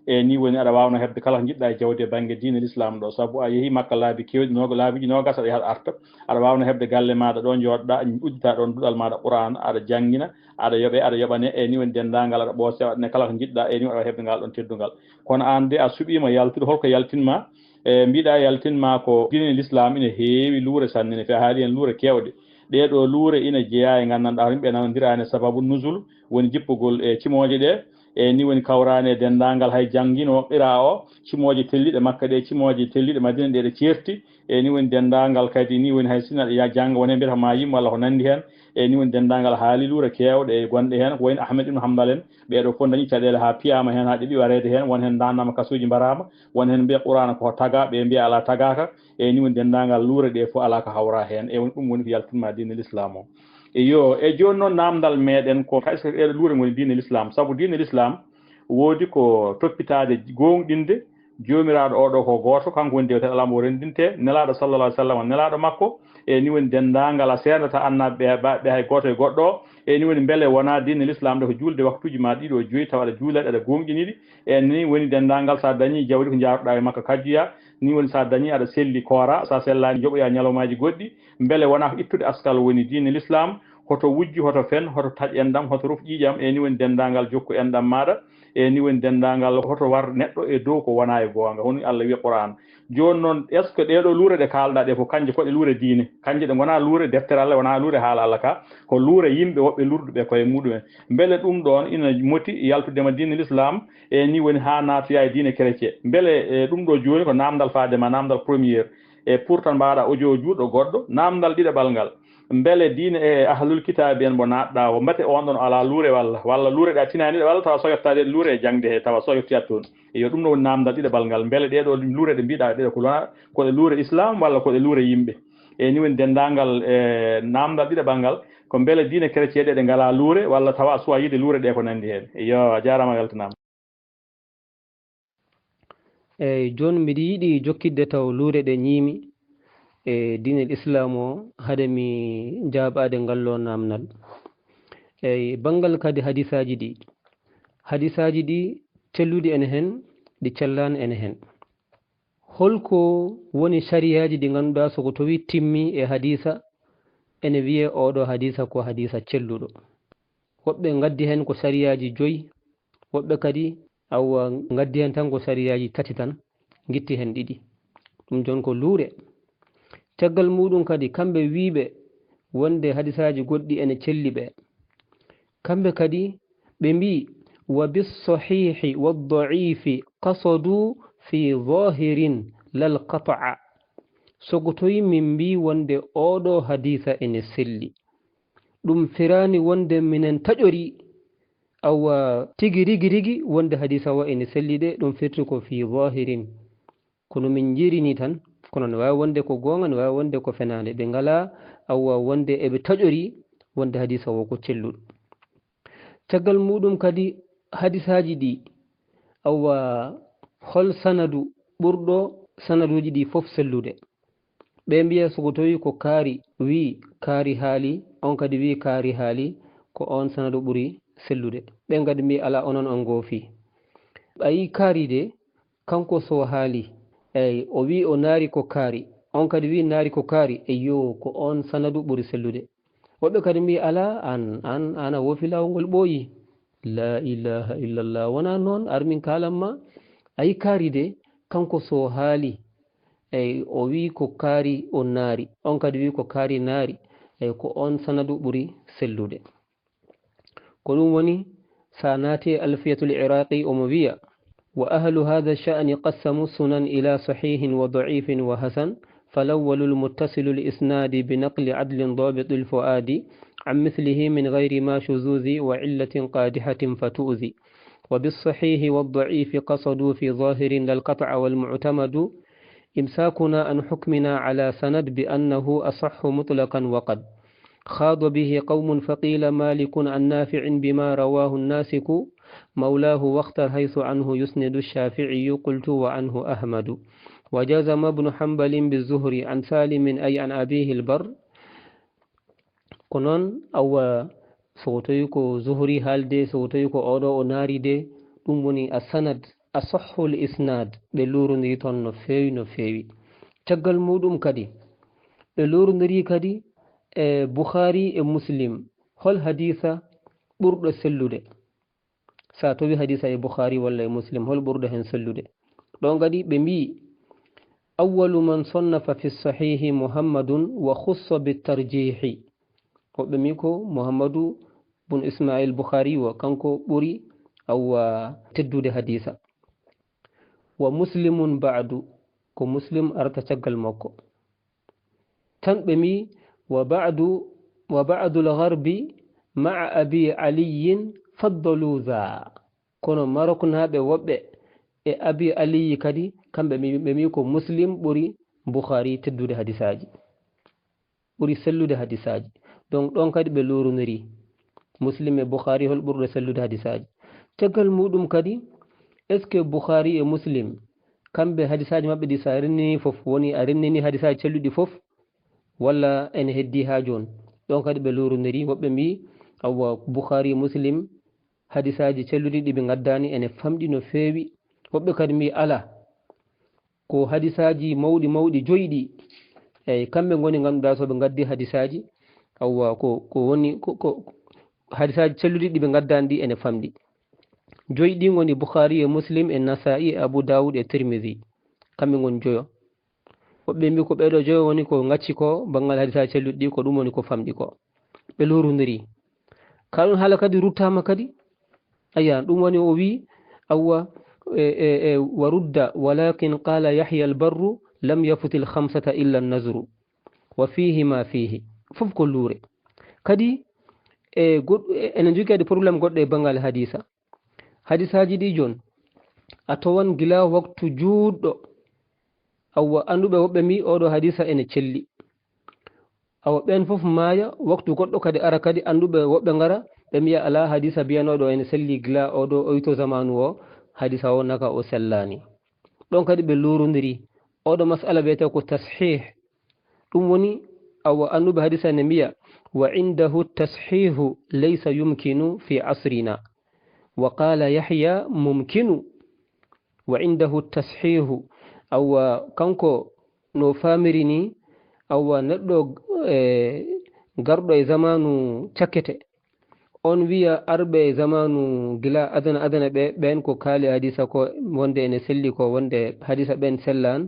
e ni woni aɗa waawno heɓde kala ko njiɗɗa e jawdi e bannge diine l'islam ɗo. Sabu a yehi Makka laabi keewɗi, no-, laabiiji noogas aɗa yaha arta, aɗa waawno heɓde galle maaɗa ɗo njooɗɗa, uddita ɗoon duɗal maaɗa Qur'an, aɗa janngina, aɗa yoɓe, aɗa yoɓane, e ni woni denndaangal aɗa ɓoosi, aɗa waɗane kala ko njiɗɗa, e ni aɗa heɓde ngal ɗoon teddungal. Kono aan de a suɓiima yaltude, holko yaltin ma? E, mbiɗa yaltin ma ko diine l'islam ina heewi luure sanne, ne feewi, haali heen luure keewɗe. Ɗee ɗoo luure ina jeyaa e nganndanɗaa yimɓe nanondiraani e sababu nuzul, woni jippugol e cimooje ɗe, e ni woni kawraani e denndaangal hay jannginoowo qira o, cimooje telliɗe Makka ɗe, cimooje telliɗe Madina ɗe, ɗe ceerti, e ni woni denndaangal kadi, ni woni hay sinno aɗa ya jannga, won heen mbiyata ma yim walla ko nanndi heen, e ni woni denndaangal haali luure keewɗe e gonɗe heen, ko wayno Ahmed Ibn Hanbal en, ɓee ɗoo fof dañi caɗeele haa piyaama heen, haa ɗeɓi wareede heen, won heen ndaannaama kasuuji mbaraama, won heen mbiya Qur'aana ko tagaa, ɓe mbiya alaa tagaaka, e ni woni denndaangal luure ɗe fof alaa ko hawra heen, e woni ɗum woni ko yaltinma diine l'islam o. Eyo, e jooni noon naamndal meɗen ko, est-ce que ɗee ɗoo luure ngoni diine l'islam? Sabu diine l'islam woodi ko toppitaade goongɗinde, Joomiraaɗo o ɗo ko gooto, kanko woni dewte alaa mo renndintee, Nelaaɗo sallallahu alaihi wasallam, Nelaaɗo makko, e ni woni denndaangal a seerndataa annaaɓe ɓe, ɓe hay gooto e goɗɗo o, e ni woni mbele wonaa diine l'islam ɗo ko juulde waktuuji ma ɗiɗo joyi tawa aɗa juula ɗi, aɗa goongɗini ɗi, e ni woni denndaangal so a dañii jawdi ko njaaruɗaa e makka kajjoyaa, ni woni so a dañii aɗa selli koora, so a sellaani joɓoyaa ñalawmaaji goɗɗi, mbele wonaa ko ittude askal woni diine l'islam, hoto wujju, hoto fen, hoto taƴ enɗam, hoto ruf ƴiiƴam, e ni woni denndaangal jokku enɗam maaɗa, e ni woni denndaangal hoto war neɗɗo e dow ko wonaa e goonga. Hono Alla wiya Qur'an. Jooni noon, est-ce que ɗee ɗoo luure ɗe kaalɗaa ɗe fof, kanje ko ɗe luure diine? Kanje ɗe ngonaa luure deftere Alla, wonaa luure haala Alla ka, ko luure yimɓe woɓɓe lurduɓe koye muɗumen. Mbele ɗum ɗoon ina moti yaltude ma diine l'islam, e ni woni haa naatoyaa e diine chrétien? Mbele, e, ɗum ɗo jooni ko naamndal faade ma, naamndal première. E pourtant mbaɗa audio juuɗo goɗɗo, naamndal ɗiɗaɓal ngal. Mbele diine e ahlul kitaabi en mbo naatɗaa o, mbete on ɗon alaa luure walla, walla luure ɗe a tinaani ɗe walla tawa soyottaade luure e jaŋde he, tawa soyottiyaat toon. Yo ɗum ɗo woni naamndal ɗiɗaɓal ngal. Mbele ɗee ɗoo luure ɗe mbiɗa ɗe ko lona, ko ɗe luure islam walla ko ɗe luure yimɓe? E ni woni denndaangal, e, naamndal ɗiɗaɓal ngal, ko mbele diine chrétien ɗe, ɗe ngalaa luure walla tawa a suwaa yiide luure ɗe ko nanndi heen? Yo, a jaaraama, a weltanaama. Eey, jooni mbiɗa yiɗi jokkitde taw luure ɗe ñiimi e diine Islam o, hade mi jaabaade ngal ɗo naamnal. Eey, banngal kadi hadisaaji ɗi. Hadisaaji ɗi celluɗi ene heen, ɗi cellaani ene heen. Holko woni sariyaaji ɗi ngannduɗaa so ko tawi timmi e hadisa, ene wiyee oɗo hadisa ko hadisa celluɗo? Woɓɓe ngaddi heen ko sariyaaji joyi, Woɓɓe kadi, awa, ngaddi heen tan ko sariyaaji tati tan, ngitti heen ɗiɗi. Ɗum jooni ko luure. Caggal muuɗum kadi, kamɓe wiiɓe wonde hadisaaji goɗɗi ene celli ɓe. Kamɓe kadi ɓe mbii, "Wa bissahihi wa daifi qasadu fi zahirin lal qata'a." So ko toyi min mbii wonde ooɗo hadisa ene selli, ɗum firaani wonde minen taƴori awa tigi rigi rigi wonde hadisa o ene selli de, ɗum firti ko fi zahirin. Kono min njirini tan, kono ne waawi wonde ko goonga, ne waawi wonde ko fenaande. Ɓe ngalaa awa wonde eɓe taƴori wonde hadisa o ko celluɗo. Caggal muuɗum kadi hadisaaji ɗi, awa hol sanadu ɓurɗo sanaduuji ɗi fof sellude? Ɓe mbiya so ko tawi ko kaari wii kaari haali, on kadi wii kaari haali, ko on sanadu ɓuri sellude. Ɓen kadi mbii alaa, onon on goofi. A yii kaari de, kanko so haali, eyi, o wii o naari ko kaari, on kadi wii naari ko kaari, eyyo, ko on sanadu ɓuri sellude. Woɓɓe kadi mbii alaa, an, an, an a woofi laawol ngol ɓooyi. La ilaha illallah, wonaa noon, ar min kaalan ma. A yii kaari de, kanko so haali, eyi, o wii ko kaari o naari, on kadi wii ko kaari naari, eyi, ko on sanadu ɓuri sellude. Ko ɗum woni, so a naati e Alfiyatul Iraqi, omo wiya, "Wa ahlu hadha sha'ni qassamu sunan ila sahihin wa da'ifin wa hasan, fal awwalu al muttasilu al isnadi bi naqli adlin dabit al fuadi an mithlihi min ghayri ma shuzuzi wa illatin qadihatin fatuzi. Wa bis sahihi wa da'if qasadu fi zahirin lal qat'a wal mu'tamadu imsakuna an hukmina ala sanad bi annahu asahhu mutlaqan wa qad khada bihi qawmun faqila Malikun an Nafi'in bima rawahu an-Nasiku mawlahu wakhtar haythu anhu yusnidu ash-Shafi'i qultu wa anhu Ahmadu wa jazama ibn Hanbalin bi Zuhri an Salimin ay an abihi al-barr." Ko noon, awa, so tawi ko Zuhri haalde, so tawi ko oɗo o naari de, ɗum woni a sanad, a sahhul isnad, ɓe luurondiri toon no feewi, no feewi. Caggal muuɗum kadi, ɓe luurondiri kadi e Bukhari e Muslim, hol hadisa ɓurɗo sellude? So a tawi hadisa e Bukhari walla e Muslim, hol ɓurɗo heen sellude? Ɗo kadi ɓe mbii, "Awwalu man sonnafa fi sahihi Muhammadun wa khussa bi tarjihi." Woɓɓe mbii ko Muhammadu bun Ismail Bukhari o, kanko ɓuri awa teddude hadisa. "Wa Muslimun ba'du," ko Muslim arta caggal makko. Tan ɓe mbii, "Wa ba'du, wa ba'dul gharbi ma'a Abi Aliyyin faddalu dha." Kono Maroknaaɓe woɓɓe e Abi Aliyyi kadi, kamɓe mi-, ɓe mbii ko Muslim ɓuri Bukhari teddude hadisaaji. Ɓuri sellude hadisaaji. Donc, ɗon kadi ɓe luurondiri. Muslim e Bukhari, hol ɓurɗo sellude hadisaaji? Caggal muuɗum kadi, est-ce que Bukhari e Muslim, kamɓe hadisaaji maɓɓe ɗi, so a rennini fof, woni a rennini hadisaaji celluɗi fof, walla ene heddii haa jooni? Ɗon kadi ɓe luurondiri. Woɓɓe mbii, awa, Bukhari, Muslim, hadisaaji celluɗi ɗi ɓe ngaddaani ene famɗi no feewi. Woɓɓe kadi mbii, alaa. Ko hadisaaji mawɗi mawɗi joyi ɗi. Eyi, kamɓe ngoni ngannduɗaa so ɓe ngaddi hadisaaji, awa, ko, ko woni, ko, ko hadisaaji celluɗi ɗi ɓe ngaddaani ɗi ene famɗi. Joyi ɗi ngoni Bukhari e Muslim e Nasa'i e Abu Dawud e Tirmidhi. Kamɓe ngoni joyo. Woɓɓe mbii ko ɓeeɗo joyo woni ko ngacci ko, banngal hadisaaji celluɗi ɗi, ko ɗum woni ko famɗi ko. Ɓe luurondiri. Ka ɗum haala kadi ruttaama kadi. Ayya, ɗum woni o wii, awa, e, e, e, wa rudda, walakin qala Yahya al-Barru, lam yafutil khamsata illa an-nazru. Wa fihi ma fihi. Fof ko luure. Kadi, e, goɗ-, e, ene jogii kadi problème goɗɗo e banngal hadisa. Hadisaaji ɗi jooni, a tawan gila waktu juutɗo, awa, annduɓe woɓɓe mbii oɗo hadisa ene celli. Awa, ɓeen fof maaya, waktu goɗɗo kadi ara kadi, annduɓe woɓɓe ngara, ɓe mbiya alaa, hadisa biyanooɗo ene selli gila oɗo oyto zamanu o, hadisa o naka o sellaani. Ɗon kadi ɓe luurondiri. Oɗo masala wiyetee ko tashih. Ɗum woni, awa, annduɓe hadisa ne mbiya, "Wa indahu tashihu laysa yumkinu fi asrina." Wa qala Yahya, "Mumkinu." Wa indahu tashihu. Awa, kanko no famiri ni, awa, neɗɗo, e, garɗo e zamanu cakkete, On wiya arɓe e zamanu gila adana adana ɓe, ɓen ko kaali hadisa ko wonde ene selli, ko wonde hadisa ɓen sellan,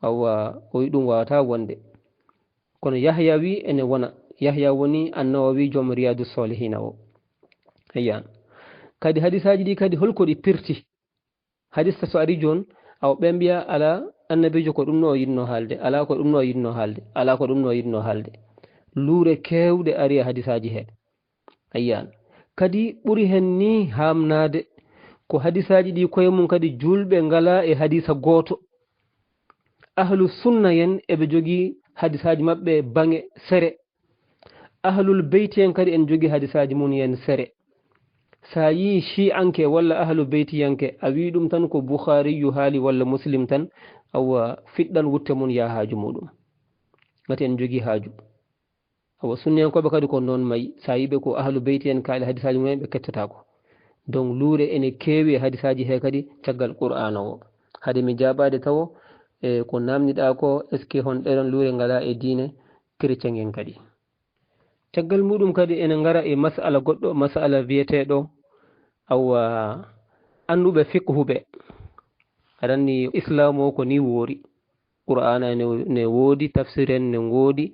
awa o wi ɗum wawata wonde. Kono Yahya wi ene wona. Yahya woni Annawawi, joom Riyadu Solihina o. Ayyan. Kadi hadisaji ɗi kadi holko ɗi pirti? Hadisa so ari jon, awa ɓe mbiya ala, annabijo ko ɗum no o yinno haalde, ala ko ɗum no o yinno haalde, ala ko ɗum no o yinno haalde. Luure kewɗe ari e hadisaji he. Ayyan. Kadi ɓuri hen ni hamnade ko hadisaji ɗi koye mum kadi julɓe ngala e hadisa gooto. Ahlu sunna yen eɓe jogii hadisaji maɓɓe baŋe sere. Ahlul beyti en kadi en jogii hadisaji mum yen sere. Sa yii shi'anke walla ahlu beytiyanke, a wii ɗum tan ko Bukhariyu haali walla Muslim tan, awa fiɗɗan wutte mum yaa haaju muɗum. Ngati en jogii haaju. Awa sunniyankoɓe kadi ko noon mayi. Sa yii ɓe ko ahlu beyti en kaali hadisaji mum en, ɓe kettatako. Donc luure ene keewi e hadisaji he kadi caggal Qur'ana o. Hade mi jaabade tawo, e ko namniɗa ko, est-ce que hon ɗeɗon luure ngala e diine chrétien en kadi? Caggal muɗum kadi ene ngara e masala goɗɗo, masala wiyeteɗo, awa, annduɓe fiqhu ɓe. Aɗa anndi Islaam o ko ni woori. Qur'aana ne, ne woodi, tafsir en ne ngoodi,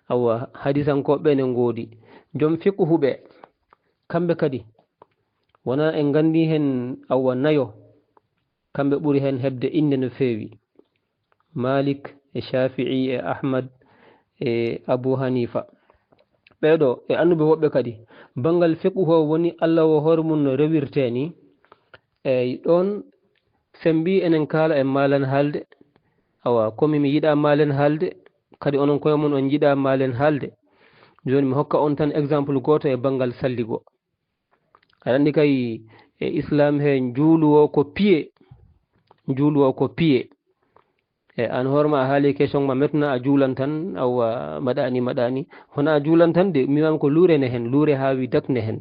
awa, hadisankoɓe ne ngoodi. Joom fiqhu ɓe, kamɓe kadi, wona en nganndi hen, awa, nayo, kamɓe ɓuri hen heɓde innde no feewi. Malik e Shafi'i e Ahmad e Abu Hanifa. Ɓeeɗo e annduɓe woɓɓe kadi, banngal fiqhu o woni Allah o hoore mum no rewirtee ni. Eey, ɗoon sen mbii enen kaala en maalan haalde. Awa, komi mi yiɗaa maalen haalde, kadi onon koye mon on njiɗaa maalen haalde. Jooni mi hokka on tan exemple gooto e banngal salligo. Aɗa anndi kay e Islam he njuulu o ko piye. Njuulu o ko piye. E an hoore ma a haali question ma metna a juulan tan, awa maɗani, maɗani. Hono a juulan tan de, mi wi'an ko luure ne hen, luure haawi dak ne hen.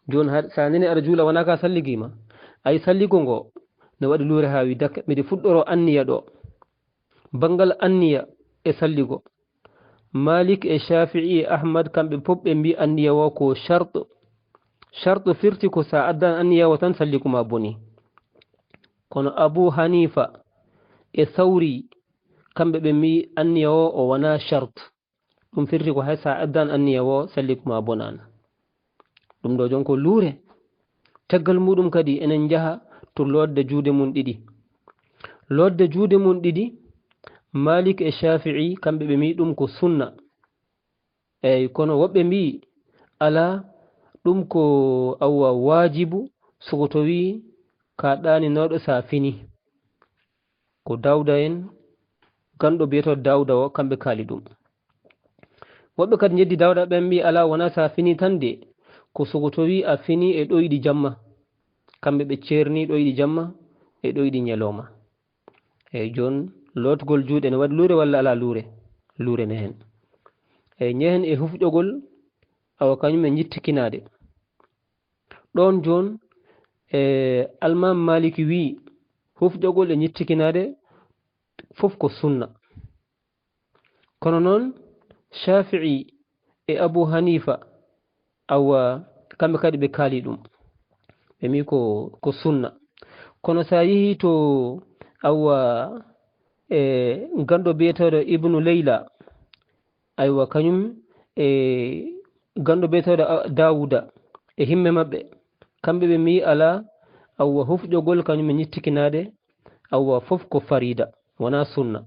Jooni ha, sa nani aɗa juula wona ka salligima. Ay salligo ngo, ne waɗi luure haawi dak, miɗi fuɗɗoro anniya ɗo. Banngal anniya e salligo. Malik e Shafi'i e Ahmad, kamɓe pop ɓe mbi anniya o ko shartu. Shartu firti ko sa addan anniya o tan salligo ma boni. Kono Abu Hanifa e Sawri, kamɓe ɓe mbi anniya o, o wona shartu. Ɗum firti ko hay sa addan anniya o, salligo ma bonana. Ɗum ɗo jon ko luure. Caggal muɗum kadi enen njaha to lootde juuɗe mum ɗiɗi. Lootde juuɗe mum ɗiɗi, Malik e Shafi'i, kamɓe ɓe mbi ɗum ko sunna. Eey, kono woɓɓe mbi ala, ɗum ko awa waajibu, soko tawi ka ɗaninooɗo sa fini. Ko Dawda en, ganndo biyeteeɗo Dawda o, kamɓe kaali ɗum. Woɓɓe kadi njeddi Dawda ɓen mbi ala, wona sa fini tan de, ko soko tawi a fini e ɗoyɗi jamma. Kamɓe ɓe ceerni ɗoyɗi jamma e ɗoyɗi ñalawma. Eey, jooni lootgol juuɗe ne waɗi luure walla alaa luure? Luure ne heen. Eey, ñehen e hufƴogol, awa kañum e ñittikinaade. Ɗoon jooni, e Almaam Maaliki wii, hufƴogol e ñittikinaade fof ko sunna. Kono noon, Shafi'i e Abu Hanifa, awa, kamɓe kadi ɓe kaali ɗum. Ɓe mbi ko, ko sunna. Kono sa yehi to, awa, e ganndo biyeteeɗo Ibnu Leyla, aywa, kañum e ganndo biyeteeɗo a-, Daawuda e himme maɓɓe, kamɓe ɓe mbi ala, awa, hufƴogol kañum e ñittikinaade, awa, fof ko farida, wona sunna.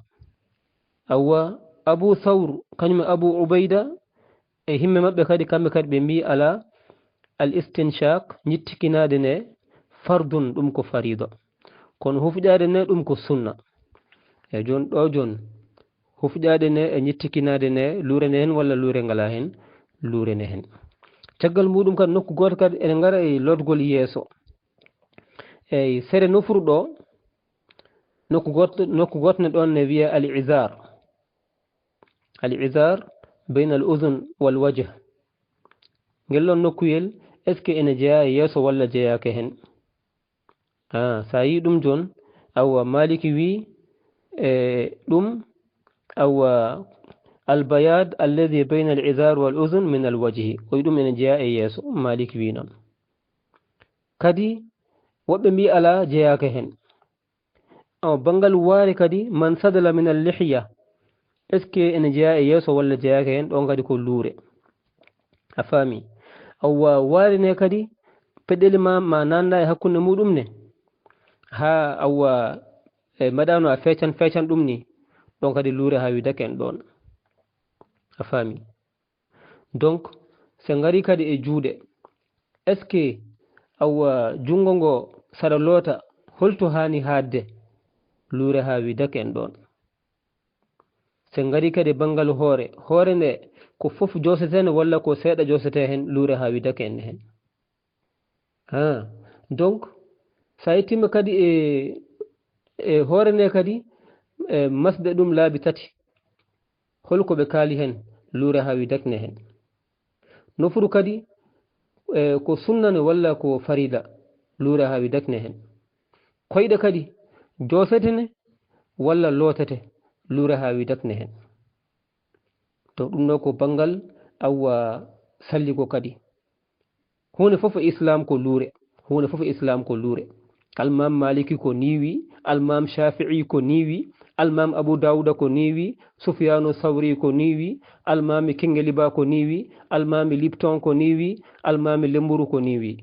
Awa, Abu Thawr, kañum e Abu Ubayda, e himme maɓɓe kadi, kamɓe kadi ɓe mbi ala, al istinshaq, ñittikinaade ne, fardun, ɗum ko farida. Kono hufƴaade ne, ɗum ko sunna. E jooni ɗo jooni, hufƴaade ne e ñittikinaade ne, luure ne heen walla luure ngala heen? Luure ne heen. Caggal muɗum kadi, nokku gooto kadi ene ngara e lootgol yeeso. Eey, sere nofru ɗo, nokku gooto, nokku gooto ne ɗoon ne wiyee al izar. Al izar bayna al uzun wal wajh. Ngel ɗoon nokkuyel, est-ce que ene jeyaa e yeeso walla jeyaaka heen? Ah, sa yii ɗum jooni, awa, Maliki wii, e, ɗum, awa, البياض الذي بين الإزار والأذن من الوجه. O wi ɗum ene jeyaa e yeeso, Malik wi noon. Kadi woɓɓe mbi alaa, jeyaaka heen. Awa banngal waare kadi, من سدل من اللحية. Est-ce que ene jeyaa e yeeso walla jeyaaka heen? Ɗoon kadi ko luure. A faami? Awa waare ne kadi, peɗeli ma, ma naatna e hakkunde muɗum ne. Haa awa, e mbaɗaano a feecan feecan ɗum ni. Ɗoon kadi luure haa wi dake en ɗoon. A faami? Donc, so ngari kadi e juuɗe, est-ce que awa junngo ngo saɗa loota, holto haani haaɗde? Luure haa wi dake en ɗoon. So ngari kadi banngal hoore, hoore nde ko fof joosete ne walla ko seeɗa joosete heen? Luure haa wi dake en heen. Ah, donc, so a yettiima kadi e, e hoore nde kadi, e masde ɗum laabi tati. Hol ko ɓe kaali heen? Luure haa wi dakne heen. Nofuru kadi, e, ko sunna ne walla ko farida? Luure haa wi dakne heen. Koyɗe kadi, joosete ne walla lootete? Luure haa wi dakne heen. To ɗum ɗo ko banngal awa salligo kadi. Huunde fof e Islaam ko luure. Huunde fof e Islaam ko luure. Almaam Maliki ko nii wi, Almaam Shafi'i ko nii wi, Almaam Abu Dawuda ko nii wi, Sufyaanu Sawri ko nii wi, Almaami Kingeliba ko nii wi, Almaami Lipton ko nii wi, Almaami Lemburu ko nii wi.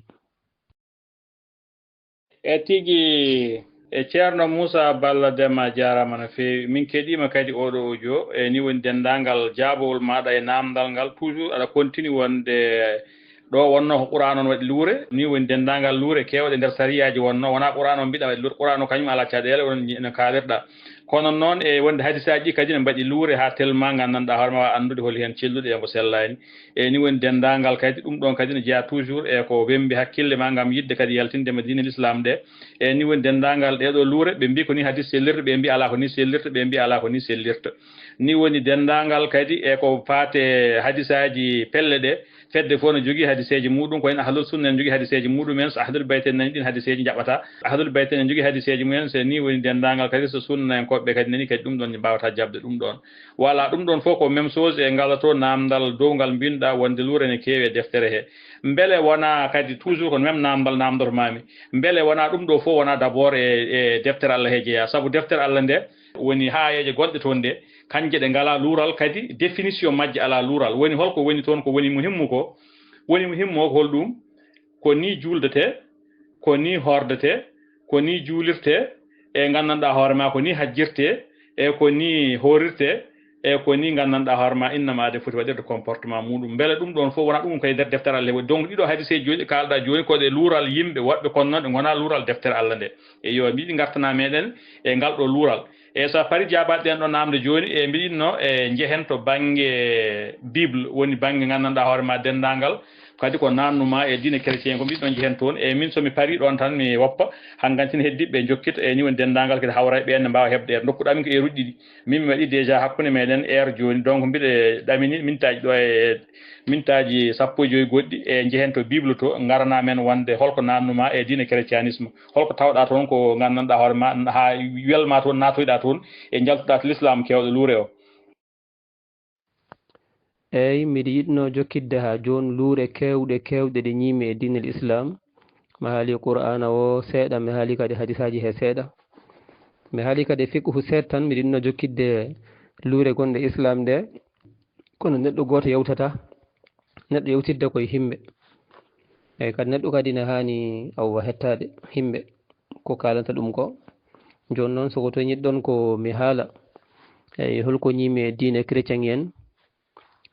E tigi, e Ceerno Muusa Balla Deme, a jaaraama no feewi. Min keɗiima kadi ooɗo audio. E ni woni denndaangal jaabawol maaɗa e naamndal ngal. Toujours aɗa continue wonde ɗo wonno ko Qur'aan on waɗi luure. Ni woni denndaangal luure keewɗe nder sariyaaji wonno. Wonaa Qur'aan on mbiɗa waɗi luure. Qur'aan on kañum alaa caɗeele, onon nji-, no kaalirɗa. Kono noon e wonde hadisaaji ɗi kadi ne mbaɗi luure haa tellement nganndanɗaa hoore ma waawa anndude holi heen celluɗe e mbo sellaani. E ni woni denndaangal kadi, ɗum ɗon kadi ne jeyaa toujours e ko wembi hakkille ma ngam yiɗde kadi yaltinde ma diine l'islam ɗe. E ni woni denndaangal ɗee ɗo luure, ɓe mbi ko ni hadis sellirta, ɓe mbi alaa ko ni sellirta, ɓe mbi alaa ko ni sellirta. Ni woni denndaangal kadi e ko faate hadisaaji pelle ɗe, fedde fof no jogii hadiseeji muɗum, ko en ahlul sunna en jogii hadiseeji muɗum en, so ahlul bayt en nani ɗin hadiseeji njaɓata. Ahlul bayt en jogii hadiseeji mumen, so ni woni denndaangal kadi so sunna en koɓɓe kadi nani kadi ɗum ɗon mbawata jaɓde ɗum ɗon. Wala ɗum ɗon fof ko même chose e ngala to naamndal downgal mbinɗa wonde luure ne keewi e deftere he. Mbele wona kadi toujours ko même naamndal naamndoto mami. Mbele wona ɗum ɗo fof wona d'abord e, e deftere Allah he jeeya. Sabu deftere Allah nde woni haayeeje gonɗe toon nde, kanje ɗe ngala luural kadi définition majje ala luural. Woni holko woni toon ko woni muhimmu ko? Woni muhimmu o ko holɗum? Ko ni juuldete, ko ni hordete, ko ni juulirte, e nganndanɗaa hoore ma ko ni hajjirte, e ko ni horirte, e ko ni nganndanɗaa hoore ma innama de foti waɗirde comportement muɗum. Mbele ɗum ɗon fof wona ɗum koye nder deftere Allah woni? Donc ɗiɗo hadiseeji jooni ɗi kaalɗa jooni ko ɗe luural yimɓe woɗɓe kono noon ɗe ngona luural deftere Allah nde. E yo mbiɗi ngartana meɗen e ngal ɗo luural. E so a pari jaabaade ɗen ɗo naamnde jooni, e mbiɗinno e njehen to bannge Bible, woni bannge nganndanɗaa hoore ma denndaangal, kadi ko naannuma e diine chrétien ko mbiɗon njehen toon. E min so mi pari ɗon tan mi woppa, hankantin heddiɓe njokkita, e ni woni denndaangal kadi hawra e ɓeen ne mbaawa heɓde heure. Ndokkuɗaa min ko heure uji ɗiɗi. Min mi waɗi déjà hakkunde meɗen heure jooni, donc mbiɗe ɗamini mintaaji ɗo e mintaaji sappo e joy goɗɗi, e njehen to Bible to, ngarana men wonde holko naannuma e diine christianisme. Holko tawɗaa toon ko nganndanɗaa hoore ma, haa welma toon, naatoyɗaa toon, e njaltuɗaa to l'islam keewɗo luure o? Eey, miɗo yiɗnoo jokkitde haa jooni luure keewɗe, keewɗe ɗe ñiimi e diinel Islaam. Mi haali Qur'aana o seeɗa, mi haali kadi hadisaaji he seeɗa. Mi haali kadi fiqhu seeɗa tan, miɗo yiɗnoo jokkitde luure gonɗe Islaam ɗe. Kono neɗɗo gooto yewtata, neɗɗo yewtidde koye himɓe. Eey, kadi neɗɗo kadi ne haani awa hettaade himɓe ko kaalanta ɗum ko. Jooni noon, so ko to ñiɗɗon ko mi haala, eey, holko ñiimi e diine chrétien en,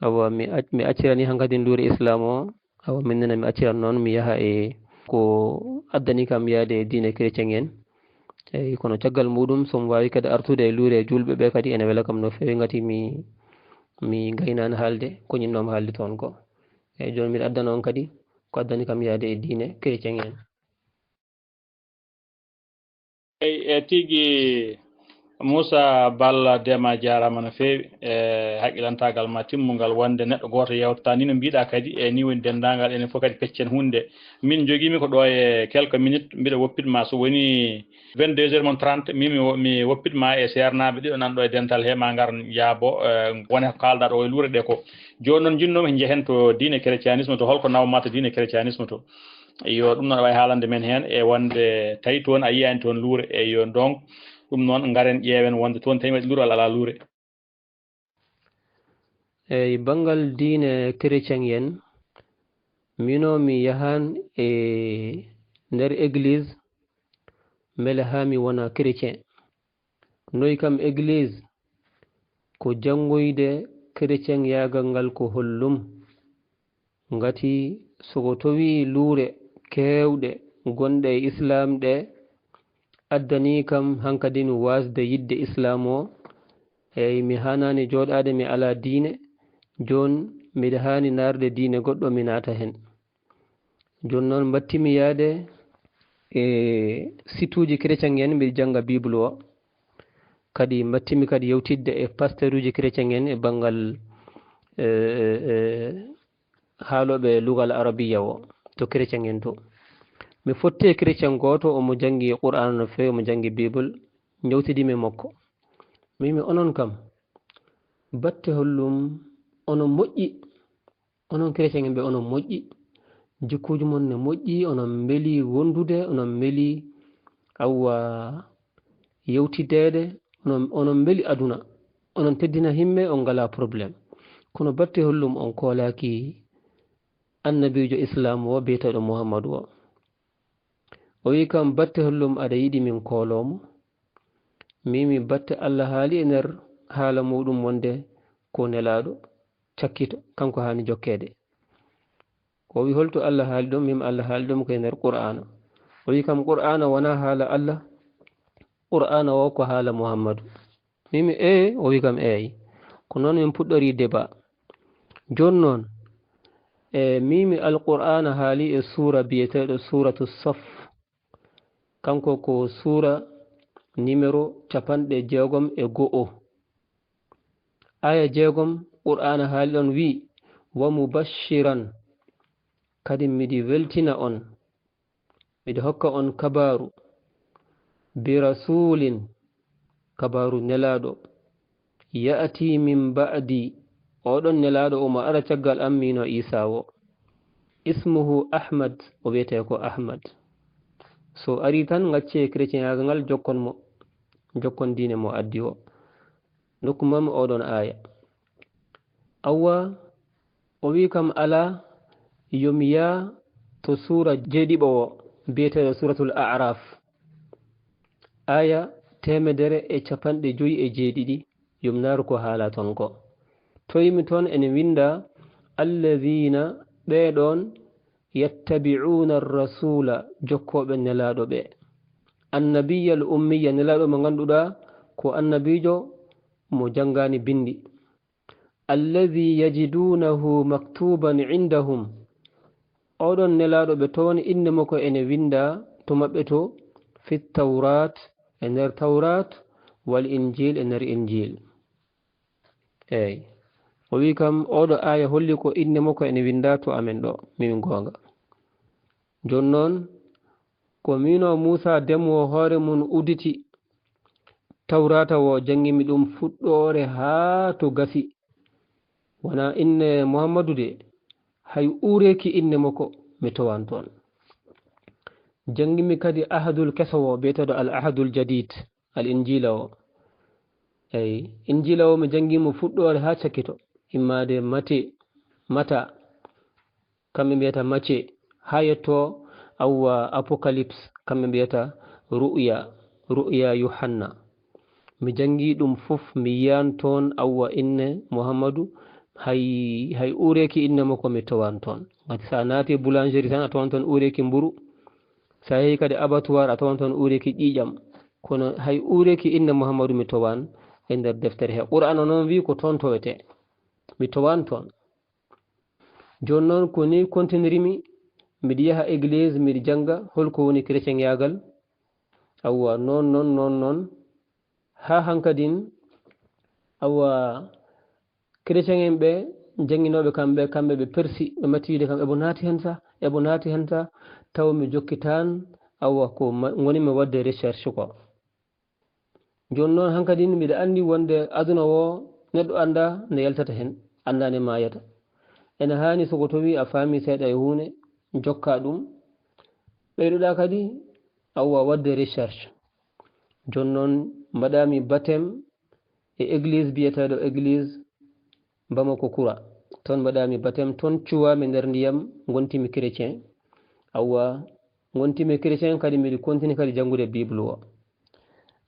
awa mi ac-, mi accirani hankadin luure Islaam o, awa min nene mi acciran noon, mi yaha e ko addani kam yaade e diine chrétien en. Eey, kono caggal muɗum, so mi waawi kadi artude e luure e juulɓe ɓe kadi, ene wela kam no feewi, ngati mi, mi gaynaani haalde ko ñinnoomi haalde toon ko. Eey, jooni miɗo addana on kadi ko addani kam yaade e diine chrétien en. Eey, e tigi, Moussa Balla Deme, a jaaraama no feewi e haqqilantaagal ma timmungal wonde neɗɗo gooto yewtata ni no mbiɗa kadi, e ni woni denndaangal enen fof kadi peccen huunde. Min jogiimi ko ɗo e quelques minutes, mbiɗa woppit ma so woni vingt-deux heures mon trente, min mi wo-, mi woppit ma e seernaaɓe ɗiɗo nan ɗo e dental he ma ngar njaabo, eh, wone ko kaalɗa ɗo e luure ɗe ko. Jooni noon njinnoomi njehen to diine chrétianisme to, holko nawmata diine chrétianisme to. Yo ɗum noon aɗa waawi haalande men heen e wonde tawi toon a yiyaani toon luure. E yo donc ɗum noon ngaren ƴeewen wonde toon tawi waɗi luure walla alaa luure. Eyi, banngal diine chrétien en, mino mi yahan e nder église mbele haa mi wona chrétien. Noy kam église ko janngoyde chrétien yaagal ngal ko hollum? Ngati so ko towii luure keewɗe gonɗe e Islaam ɗe addanii kam hankadi mi waasde yiɗde Islaam o, eyi mi haanaani jooɗaade mi alaa diine, jooni mbiɗa haani naarde diine goɗɗo mi naata heen. Jooni noon mbaɗtimi yahde e site uji chrétien en mbiɗa jannga Bible o, kadi mbaɗtimi kadi yewtidde e pasteur uji chrétien en e banngal e, e, e, haalooɓe lugal arabiya o to chrétien en to. Mi fotti e chrétien gooto, omo janngi Qur'aana no feewi, omo janngi Bible, njewtidii mi e makko. Mi wiyi onon kam, batte hollum onon moƴƴi, onon chrétien en ɓe onon moƴƴi, jikkuuji mon ne moƴƴi, onon mbeli wondude, onon mbeli awa yewtideede, onon, onon mbeli aduna, onon teddina himme, on ngalaa problème. Kono batte hollum on koolaaki annabiijo Islaam o biyeteeɗo Muhammadu o? O wiyi kam, batte hollum aɗa yiɗi min kooloo mo? Mi wiyi mi batte Allah haali e nder haala muuɗum wonde ko nelaaɗo cakkito, kanko haani jokkeede. O wiyi holto Allah haali ɗum? Mi wiyi Allah haali ɗum ko e nder Qur'aana. O wiyi kam Qur'aana wonaa haala Allah, Qur'aana o ko haala Muhammadu. Mi wiyi mi ee, o wiyi kam eey. Ko noon min puɗɗorii débat. Jooni noon, e mi wiyi mi Alqur'aana haali e suura biyeteeɗo Suuratu Saf. Kanko ko suura numéro capanɗe jeegom e go'o. Aaya jeegom Qur'aana haali ɗon wiyi, "Wa mubashiran, kadi miɗi weltina on, miɗi hokka on kabaaru, bi rasulin, kabaaru nelaaɗo, ya'ti min ba'di, oɗon nelaaɗo omo ara caggal am miino Iisaa o. Ismuhu Ahmad, o wiyetee ko Ahmad." So ari tan, ngaccee chrétienaagal ngal, jokkon mo, jokkon diine mo addi o. Ndokku mami oɗon aaya. Awa, o wi kam alaa, yo mi yaa to suura jeeɗiɓo o, biyeteeɗo Suuratul A'raaf. Aaya teemedere e capanɗe joyi e jeeɗiɗi, yo mi naaru ko haala ton ko. Toymi ton ene winda, "Alladhiina", ɓee ɗon, "yattabi'uuna ar-rasuula", jokkooɓe nelaaɗo ɓe. "Annabiyya al-ummiyya", nelaaɗo mo ngannduɗaa ko annabiijo mo janngaani binndi. "Alladhi yajiduunahu maktuuban indahum", oɗon nelaaɗo ɓe towani innde makko ene winnda to maɓɓe to, "fi tawrat", e nder Tawrat, "wal injil", e nder Injil. Eey. O wi kam, oɗo aaya holli ko innde makko ene winnda to amen ɗo, mimin goonga. Jooni noon, ko miino Muusaa Deme o hoore mum udditi Tawraata o, janngimi ɗum fuɗɗoore haa to gasi. Wonaa innde Muhammadu de, hay uureeki innde makko mi towaan toon. Janngimi kadi Ahadul keso o, biyeteeɗo Al Ahadul Jadid, Al Injiila o. Eey, Injiila o mi janngi mo fuɗɗoore haa cakkito, immaade Mate, Mata, kamɓe mbiyata Macce, haa yetto awwa Apocalypse, kamɓe mbiyata Ru'ya, Ru'ya Yuhanna. Mi janngi ɗum fof, mi yiyan toon awwa inne Muhammadu, hay, hay uureeki inne makko mi tawan toon. Ngati so a naati boulangerie tan, a tawan toon uureeki mburu. So a yehi kadi abattoir, a tawan toon uureeki ƴiiƴam. Kono hay uureeki inne Muhammadu mi tawan e nder deftere he. Qur'aana noon wi ko toon towetee. Mi tawan toon. Jooni noon ko nii kontinirimi, miɗo yaha église, miɗo jannga holko woni chrétienŋaagal. Awwa, noon, noon, noon, noon. Haa hankadin, awa, chrétien en ɓe, jannginooɓe kamɓe, kamɓe ɓe persi, ɓe matti wiide kam, ebo naati hen sa, ebo naati hen sa, taw mi jokki tan, awa, ko ma-, ngoni mi waɗde recherche ko. Jooni noon, hankadin, mbiɗa anndi wonde aduna o, neɗɗo annda nde yaltata hen, annda nde maayata. Ene haani, so ko tawi a faami seeɗa e huunde, jokka ɗum. Ɓeydoɗa kadi, awa, waɗde recherche. Jooni noon, mbaɗami baptême e église biyeteeɗo église Bamako Kura. Toon mbaɗami baptême, toon cuwami nder ndiyam, ngontimi chrétien. Awa, ngontimi chrétien kadi, mbiɗa continue kadi janngude Bible o.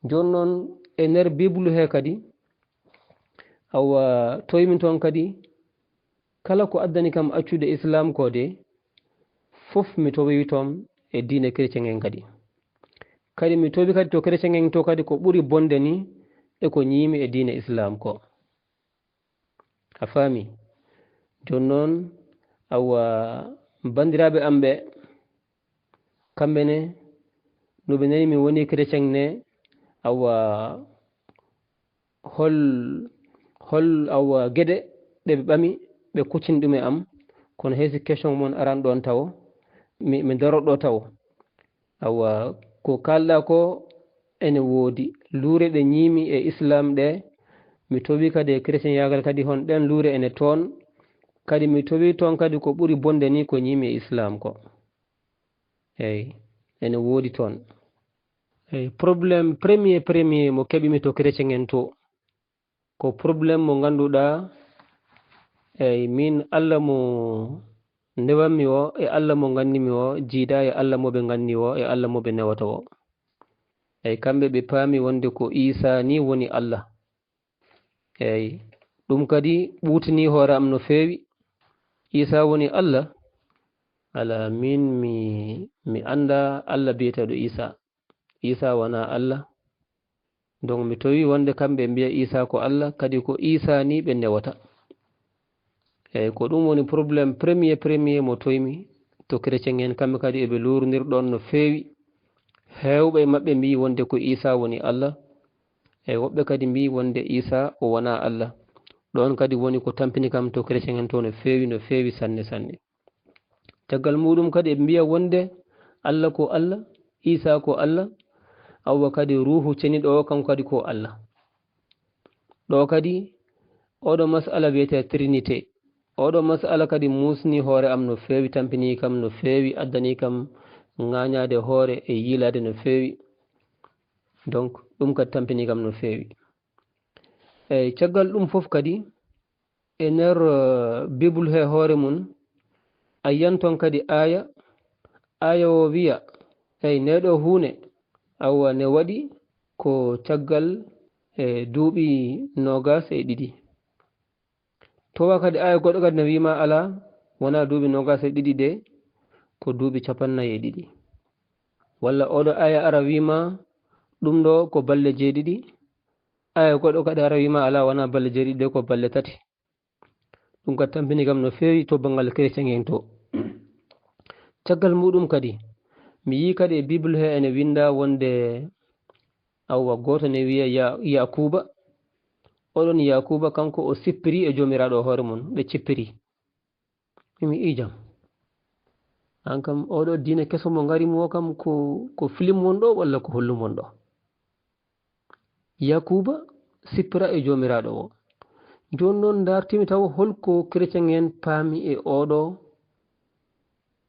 Jooni noon, e nder Bible he kadi, awa, toymi toon kadi, kala ko addani kam accude Islam ko de, fof mi towi toon e diine chrétien en kadi. Kadi mi towi kadi to chrétien en to kadi ko ɓuri bonde ni e ko ñiimi e diine Islam ko. A faami? Jooni noon, awa, banndiraaɓe am ɓe, kamɓe ne, no ɓe nani mi woni chrétien ne, awa, hol, hol, awa, geɗe ɗe ɓe ɓami, ɓe kuccini ɗum e am, kono hay si question mon aran ɗoon tawo, mi, mi daro ɗo tawo. Awa, ko kaalɗa ko ene woodi. Luure ɗe ñiimi e Islam ɗe, mi towi kadi e chrétien yaagal kadi hon ɗen luure ene toon. Kadi mi towi toon kadi ko ɓuri bonde ni ko ñiimi e Islam ko. Eyi, ene woodi toon. Eyi, problème premier, premier mo keɓimi to chrétien en to, ko problème mo ngannduɗaa, eyi, min Allah mo newammi o, e Allah mo ngannimi o, jiida e Allah mo ɓe nganni o, e Allah mo ɓe newata o. Eyi, kamɓe ɓe paami wonde ko Isa ni woni Allah. Eyi, ɗum kadi ɓuutini hoore am no feewi. Isa woni Allah? Ala, min mi, mi annda Allah biyeteeɗo Isa. Isa wona Allah. Donc, mi towi wonde kamɓe mbiya Isa ko Allah, kadi ko Isa ni ɓe newata. Eyi, ko ɗum woni problème premier, premier mo toymi to chrétien en, kamɓe kadi eɓe luurondir ɗon no feewi. Heewɓe e maɓɓe mbiyi wonde ko Isa woni Allah. Eyi, woɓɓe kadi mbiyi wonde Isa o wona Allah. Ɗon kadi woni ko tampini kam to chrétien en to no feewi, no feewi sanne, sanne. Caggal muɗum kadi eɓe mbiya wonde Allah ko Allah, Isa ko Allah, awa kadi Ruuhu Ceniɗo o kanko kadi ko Allah. Ɗo kadi oɗo masala wiyete Trinité. Oɗo masala kadi musni hoore am no feewi, tampini kam no feewi, addani kam ŋaañaade hoore e yiilaade no feewi. Donc, ɗum kadi tampini kam no feewi. Eyi, caggal ɗum fof kadi, e nder, eh, Bible he hoore mum, a yiyan toon kadi aaya, aaya o wiya, eyi, nde ɗo huune, awa, ne waɗi ko caggal, eh, duuɓi noogas e ɗiɗi. Towa kadi aaya goɗɗo kadi ne wiima alaa, wonaa duuɓi noogas e ɗiɗi ɗe, ko duuɓi capannay e ɗiɗi. Walla oɗo aaya ara wiima ɗum ɗo ko balle jeeɗiɗi, aaya goɗɗo kadi ara wiima alaa, wonaa balle jeeɗiɗi ɗe, ko balle tati. Ɗum kadi tampini kam no feewi to banngal chrétien en to. Caggal muɗum kadi, mi yii kadi e Bible he ene winnda wonde, awa, gooto ne wiya Ya-, Yakuuba. Oɗon Yakuuba, kanko o sippiri e Joomiraaɗo hoore mum, ɓe cippiri. Mimi, ijam. An kam, oɗo diine keso mo ngari mo kam ko, ko film won ɗo walla ko hollum won ɗo? Yakuuba sippira e Joomiraaɗo o. Jooni noon, ndartimi taw holko chrétien en paami e oɗo,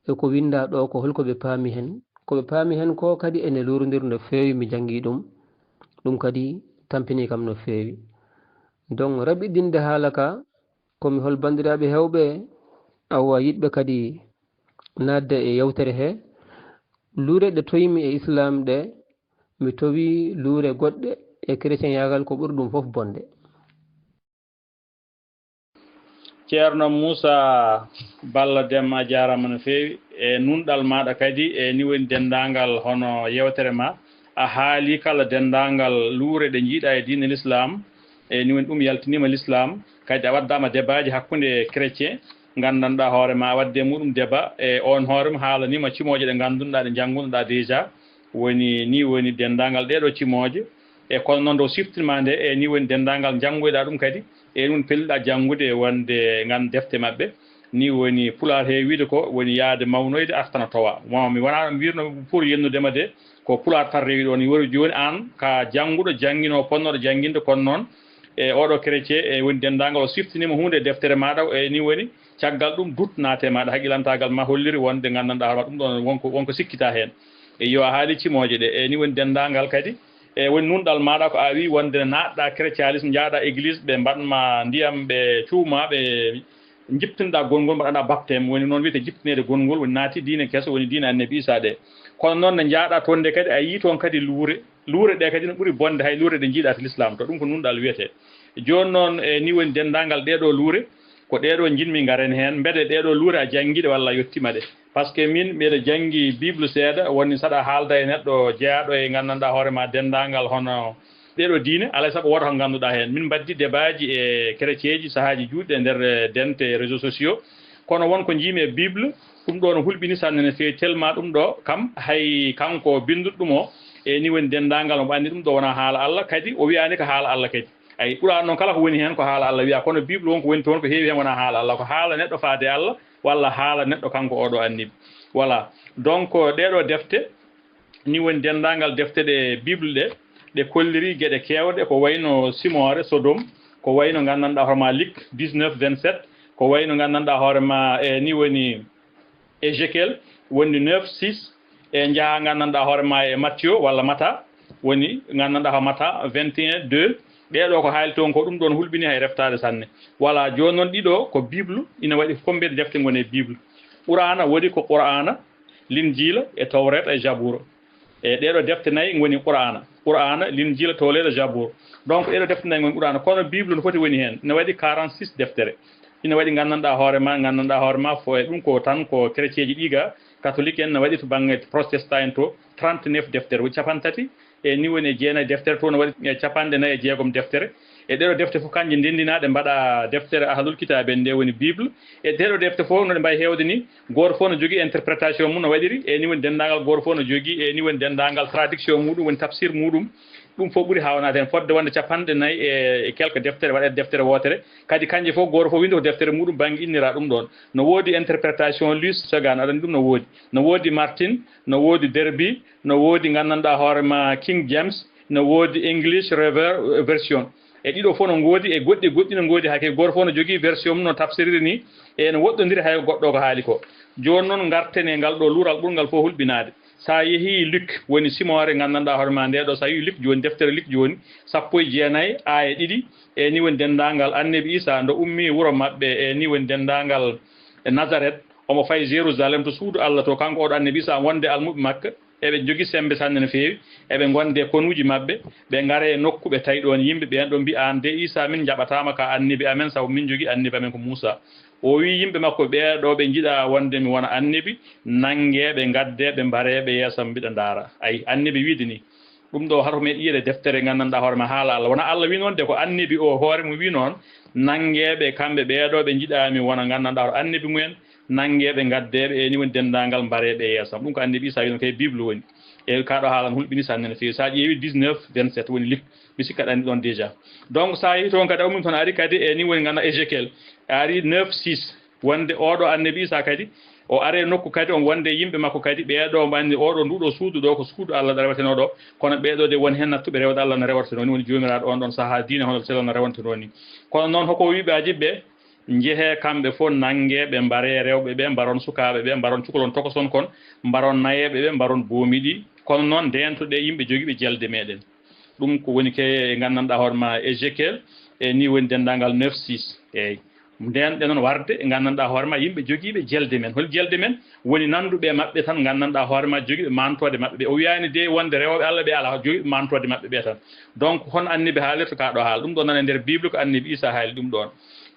e ko winnda ɗo, ko holko ɓe paami hen. Ko ɓe paami hen ko kadi ene luurondir no feewi, mi janngi ɗum. Ɗum kadi tampini kam no feewi. Donc, raɓɓiɗinde haala ka, ko mi hol banndiraaɓe heewɓe, awa, yiɗɓe kadi naatde e yewtere he. Luure ɗe toymi e Islam ɗe, mi towi luure goɗɗe e chrétien yaagal ko ɓuri ɗum fof bonde. Ceerno Muusa Balla Dem, a jaaraama no feewi e nunɗal maaɗa kadi e ni woni denndaangal hono yewtere ma. A haali kala denndaangal luure ɗe njiiɗa e diine l'islam, e ni woni ɗum yaltiniima l'islam. Kadi a waddaama debaaji hakkunde chrétien, nganndanɗaa hoore ma, a wadde muɗum deba e on hoore mum haalaniima cimooje ɗe nganndunoɗaa, ɗe njanngunoɗaa déjà. Woni ni woni denndaangal ɗee ɗoo cimooje. E kono noon, nde o siftinma nde, e ni woni denndaangal njanngoyɗa ɗum kadi, e ɗum pelliɗa janngude wonde ngan defte maɓɓe. Ni woni Pulaar heewi wiide ko woni yahde mawnoyde artana towa. Bon, mi wonaa ɗo mbirno pour yennudema de, ko Pulaar tan rewi ɗoon. Woni jooni aan ka jannguɗo, jannginoowo, ponnooɗo jannginde, kono noon e oɗo chrétien, e woni denndaangal o siftinima huunde e deftere maaɗa, e ni woni caggal ɗum doute naate maaɗa, haqqilantaagal ma holliri wonde nganndanɗaa hoore ma ɗum ɗoon wonko, wonko sikkita heen. E yo a haali cimooje ɗe, e ni woni denndaangal kadi, e woni nunɗal maaɗa ko a wi wonde naatɗa chrétianisme, njahɗa église, ɓe mbaɗma ndiyam, ɓe cuuma, ɓe jiptinɗa gonngol, mbaɗaɗa baptême, woni noon wiyete jiptineede gonngol, woni naati diine keso, woni diine Annabi Isa ɗe. Kono noon nde njahɗa toon nde kadi, a yii toon kadi luure, luure ɗe kadi no ɓuri bonde hay luure ɗe njiiɗa to l'islam to, ɗum ko nunɗal wiyete. Jooni noon, e ni woni denndaangal ɗee ɗo luure, ko ɗee ɗo njiɗmi ngaren heen, mbele ɗee ɗo luure a janngi ɗe walla a yottima ɗe. Par ce que min mbeɗa janngi Bible seeɗa, woni saɗa haalda e neɗɗo jeyaaɗo e nganndanɗaa hoore ma denndaangal hono ɗee ɗo diine, alaa e sago wooto ko ngannduɗaa heen. Min mbaddi debaaji e chrétienji sahaaji juutɗi e nder, eh, dente réseaux sociaux, kono won ko njiimi e Bible, ɗum ɗo no hulɓini sanne no feewi, tellement ɗum ɗo kam hay kanko binnduɗo ɗum o, e ni woni denndaangal mo ɓanndi ɗum ɗo wonaa haala Allah, kadi o wiyaani ko haala Allah kadi. Ay, Qur'an noon kala ko woni heen ko haala Allah wiya, kono Bible won ko woni toon ko heewi heen wonaa haala Allah, ko haala neɗɗo faade Allah, walla haala neɗɗo kanko oɗo annabi. Voilà. Donc, ɗee ɗo defte, ni woni denndaangal defte ɗe Bible ɗe, ɗe kolliri geɗe keewɗe, ko wayno simoore Sodom, ko wayno nganndanɗaa hoore ma Luc dix-neuf vingt-sept, ko wayno nganndanɗaa hoore ma, e ni woni Ezekiel, woni neuf six, e njaha nganndanɗaa hoore ma e Matthieu walla Mata, woni nganndanɗaa hoore Mata vingt et un deux. Ɗee ɗo ko haali toon ko ɗum ɗoon hulɓini hay reftaade sanne. Voilà, jooni noon ɗiɗo ko Bible, ina waɗi ko mbeɗe defte ngoni e Bible. Qur'aana woodi ko Qur'aana, Linjiila e Tawreeta e Jabuura. E ɗee ɗo defte nayi ngoni Qur'aana. Qur'aana, Linjiila, Tawreeta, Jabuura. Donc, ɗee ɗo defte nayi ngoni Qur'aana. Kono Bible no foti woni heen. Ina waɗi quarante-six deftere. Ina waɗi nganndanɗaa hoore ma, nganndanɗaa hoore ma, fo e ɗum ko tan ko chrétienji ɗi ga, catholique en, no waɗi to bannge protestant en to, trente-neuf deftere. Ko capanɗe tati e ni woni e jeenayi deftere, to no waɗi e capanɗe nayi e jeegom deftere. E ɗee ɗo defte fof kanje ndenndinaa ɗe mbaɗa deftere ahlul kitaab en nde woni Bible. E ɗee ɗo defte fof no ɗe mbayi heewde ni, gooto fof no jogii interprétation mum no waɗiri, e ni woni denndaangal gooto fof no jogii, e ni woni denndaangal traduction muɗum, woni tafsir muɗum. Ɗum fof ɓuri haawnaade heen fodde wonde capanɗe nayi e, e quelque deftere, waɗeede deftere wootere. Kadi kanje fof gooto fof winndi ko deftere muɗum bannge innira ɗum ɗoon. No woodi interprétation Luce Sagan, aɗa anndi ɗum no woodi. No woodi Martin, no woodi Derby, no woodi nganndanɗaa hoore ma King James, no woodi English Rever-, Version. E ɗiɗo fof no ngoodi, e goɗɗi, goɗɗi no ngoodi, hakke gooto fof no jogii version mum no tafsiriri ni, e no woɗɗondiri hay goɗɗo ko haali ko. Jooni noon ngarten e ngal ɗo luural ɓurngal fof hulɓinaade. So a yehii Luc, woni simoore nganndanɗaa hoore ma nde ɗo, so a yii Luc jooni, deftere Luc jooni, sappo e jeenayi, aaya ɗiɗi, e ni woni denndaangal annabi Isa ndo ummi wuro maɓɓe, e ni woni denndaangal e Nazaret, omo fayi Jérusalem to suudu Allah to, kanko oɗo annabi Isa wonde almuɓe Makka, eɓe njogii semmbe sanne no feewi, eɓe ngonde konuuji maɓɓe, ɓe ngare e nokku ɓe tawi ɗoon yimɓe, ɓeen ɗo mbi'a aan de Isa min njaɓataama ka annabi amen, sabu min njogii annabi amen ko Muusa. O wii yimɓe makko ɓee ɗo ɓe njiɗa wonde mi wona annabi, nanngee ɓe, ngaddee ɓe, mbaree ɓe yeeso am mbiɗa ndaara. Ay, annabi wiide ni, ɗum ɗo hato meeɗ yiyeede deftere nganndanɗaa hoore ma haala Allah. Wona Allah wii noon de, ko annabi o hoore mum wii noon, nanngee ɓe kamɓe ɓee ɗo ɓe njiɗa mi wona nganndanɗaa hoore annabi mumen, nanngee ɓe, ngaddee ɓe, e ni woni denndaangal mbaree ɓe yeeso am. Ɗum ko annabi Isa wii noon, kay Bible woni. E kaa ɗo haala no hulɓini sanne no feewi. So a ƴeewi dix-neuf vingt-sept woni Luc, mi sikka aɗa anndi ɗoon déjà. Donc so a yehii toon kadi, a ummii toon a ari kadi, e ni woni nganndanɗaa Ezekiel, a ari neuf six. Wonde oɗo annabi Isa kadi, o are nokku kadi, on wonde yimɓe makko kadi, ɓee ɗo mbanni oɗo, nduɗo suudu ɗo, ko suudu Allah ɗo rewatenoo ɗo, kono ɓee ɗo de won heen nattuɓe rewde Allah no rewatenoo ni, woni Joomiraaɗo on ɗon sahaa diine hono selal no rewatenoo ni. Kono noon hoko wiiɓe aji ɓe, njehee kamɓe fof, nanngee ɓe, mbaree rewɓe ɓe, mbaron sukaaɓe ɓe, mbaron cukalon tokoson kon, mbaron nayeeɓe ɓe, mbaron boomi ɗi. Kono noon ndeentoɗee yimɓe jogiiɓe jelde meɗen. Ɗum ko woni ke nganndanɗaa hoore ma Ezekiel, e ni woni denndaangal neuf six. Eey. Ndeen ɗe noon warde e nganndanɗaa hoore ma yimɓe jogiiɓe jelde men. Hol jelde men? Woni nannduɓe e maɓɓe tan nganndanɗaa hoore ma jogiiɓe mantoode maɓɓe ɓe. O wiyaani de wonde rewooɓe Allah ɓe alaa, jogiiɓe mantoode maɓɓe ɓe tan. Donc hon annabi haalirta kaa ɗo haala? Ɗum ɗo nana e nder Bible ko annabi Isa haali ɗum ɗoon.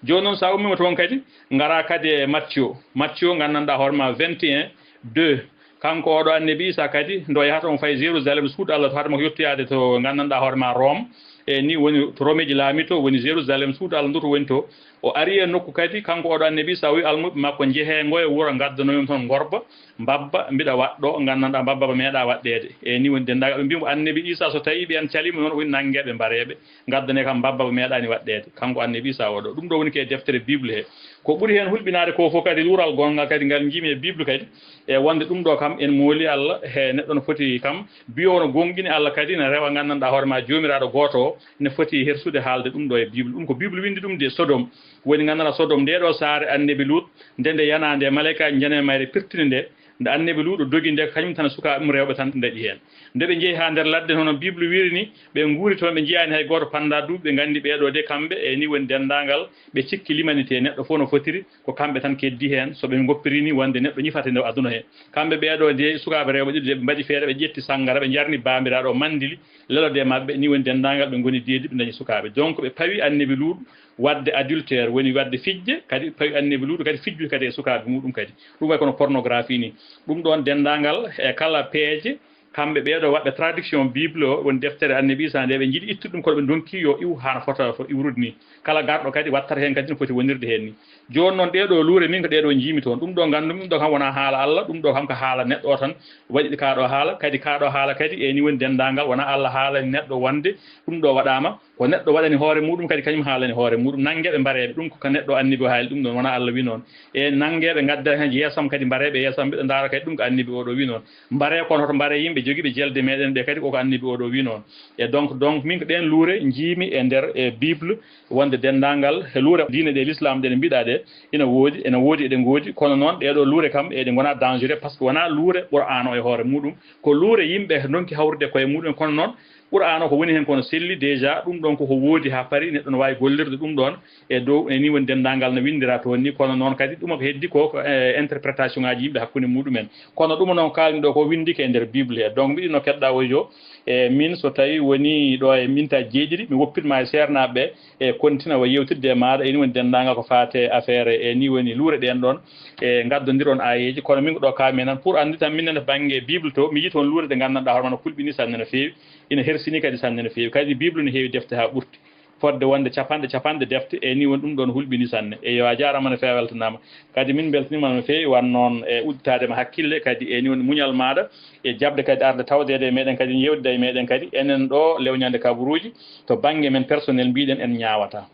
Jooni noon so a ummiima toon kadi, ngaraa kadi e Matthieu. Matthieu nganndanɗaa hoore ma vingt et un deux. Kanko oɗo annabi Isa kadi, ndo yahata omo fayi Jérusalem, suudu Allah to, hade mo ko yottoyaade to nganndanɗaa hoore ma Rome. E ni woni to Romeji laami to, woni Jérusalem, suudu Allah ndu to woni to. O ari e nokku kadi, kanko oɗo annabi Isa, o wi almuɓe makko, "Njehee ngoye wuro, ngaddanoyon toon ngorba, mbabba, mbiɗa waɗɗo, nganndanɗaa mbabba ba meeɗaa waɗɗeede." E ni woni denndaangal, ɓe mbii mo, "Annabi Isa, so tawii ɓe en caliima noon, o wi, nanngeeɓe, mbareeɓe, ngaddane kam mbabba ba meeɗaani waɗɗeede." Kanko annabi Isa oɗo. Ɗum ɗo woni ke deftere Bible he. Ko ɓuri heen hulɓinaade ko fof kadi, luural gonngal kadi ngal njiimi e Bible kadi, e wonde ɗum ɗo kam en mooli Allah, he neɗɗo no foti kam, biyo no gonɗini Allah kadi, ne rewa nganndanɗaa hoore ma Joomiraaɗo gooto o, ne foti hersude haalde ɗum ɗo e Bible. Ɗum ko Bible winndi ɗum de, Sodom. Woni nganndanɗaa Sodom, nde ɗo saare annabi Luut, nde nde yana, nde malaykaaji njana e mayre pirtini nde, nde annabi Luut dogi nde, kañum tan e sukaaɓe mum rewɓe tan ndaɗi heen. Nde ɓe njehi haa nder ladde, hono Bible wiri ni, ɓe nguuri toon, ɓe njiyaani hay gooto pannda duuɓi, ɓe nganndi ɓee ɗo de kamɓe, e ni woni denndaangal, ɓe cikki limanite, neɗɗo fof no fotiri, ko kamɓe tan keddi heen, so ɓe ngoppiri ni wonde neɗɗo ñifata e nder aduna he. Kamɓe ɓee ɗo de, sukaaɓe rewɓe ɗiɗo de, ɓe mbaɗi feere, ɓe ƴetti sanngara, ɓe njarni baambiraaɗo o manndili, lelode maɓɓe, ni woni denndaangal, ɓe ngoni deedi, ɓe ndañi sukaaɓe. Donc, ɓe pawi annabi Luut waɗde adultère, woni waɗde fijde, kadi pawi annabi Luut kadi fijjude kadi e sukaaɓe muɗum kadi. Ɗum wayi kono pornographie ni. Ɗum ɗoon denndaangal e kala peeje, kamɓe ɓee ɗo waɗɓe traduction Bible o, woni deftere annabi Isa nde, ɓe njiɗi ittude ɗum, kono ɓe ndonki yo iw haa no fota fo iwrude ni. Kala garɗo kadi wattata heen kadi no foti wonirde heen ni. Jooni noon, ɗee ɗo luure min ko ɗee ɗo njiimi toon. Ɗum ɗo nganndumi, ɗum ɗo kam wonaa haala Allah, ɗum ɗo kam ko haala neɗɗo o tan waɗi kaa ɗo haala, kadi kaa ɗo haala kadi e ni woni denndaangal, wonaa Allah haalani neɗɗo wonde ɗum ɗo waɗaama, ko neɗɗo waɗani hoore muɗum, kadi kañum haalani hoore muɗum. Nanngeeɓe mbareeɓe, ɗum ko ka neɗɗo annabi o haali ɗum ɗoon, wonaa Allah wi noon. E nanngeeɓe ngaddata heen yeesam kadi mbareeɓe yeesam, mbiɗa ndaara kadi ɗum ko annabi oɗo wi noon. Mbaree kono hoto mbaree yimɓe jogiiɓe jelde meɗen ɓe kadi, koko annabi oɗo wi noon. E donc, donc min ko ɗeen luure njiimi e nder e Bible, wonde denndaangal he luure diine ɗe l'islam ɗe, ɗe mbiɗa ɗe, ina woodi, ina woodi, eɗe ngoodi, kono noon ɗee ɗo luure kam eɗe ngona dangereux, par ce que wonaa luure Qur'aana o e hoore muɗum, ko luure yimɓe ndonki hawrude koye muɗum, kono noon Qur'aana o ko woni heen kono selli déjà, ɗum ɗoon koko woodi haa paari, neɗɗo no waawi gollirde ɗum ɗoon e dow, e ni woni denndaangal no winndira toon ni, kono noon kadi ɗum ko heddi ko, ko, eh, interprétation ngaaji yimɓe hakkunde muɗumen. Kono ɗum noon kaalmi ɗo ko winndike e nder Bible he. Donc mbiɗi no keɗɗa ojo, e min so tawi woni ɗo e minta jeeɗiɗi, mi woppitma e seernaaɓe ɓe, e kontina wa yewtidde e maaɗa, eni woni denndaangal ko faate affaire, e ni woni luure ɗeen ɗoon, e ngaddondiron aayeeji, kono min ko ɗo kaami nan, pour anndi tan minen to bannge Bible to, mi yii toon luure ɗe nganndanɗaa hoore ma no kulɓini sanne no feewi, ina hersini kadi sanne no feewi, kadi Bible no heewi defte haa ɓurti, fodde wonde capanɗe, capanɗe defte, e ni woni ɗum ɗoon hulɓini sanne. Eyo, a jaaraama no feewi, a weltanaama. Kadi min mbeltaniima no feewi, wan noon e udditaade ma hakkille, kadi e ni woni muñal maaɗa, e jaɓde kadi arde tawdeede e meɗen kadi, yewtida e meɗen kadi, enen ɗo Lewñande Kaburuuji, to bannge men personnel mbiɗen en ñaawata.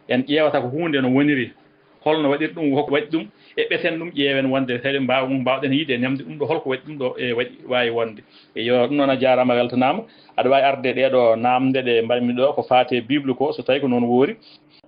En ƴeewata ko huunde no woniri, holno waɗiri ɗum, hoko waɗi ɗum, e ɓeten ɗum, ƴeewen wonde tawi mbaaw-, mum mbaawɗen yiide e nemde ɗum ɗo, holko waɗi ɗum ɗo, e waɗi, waawi wonde. Eyo, ɗum noon a jaaraama, a weltanaama. Aɗa waawi arde ɗee ɗo naamnde ɗe mbaɗmi ɗo, ko faati e Bible ko, so tawi ko noon woori.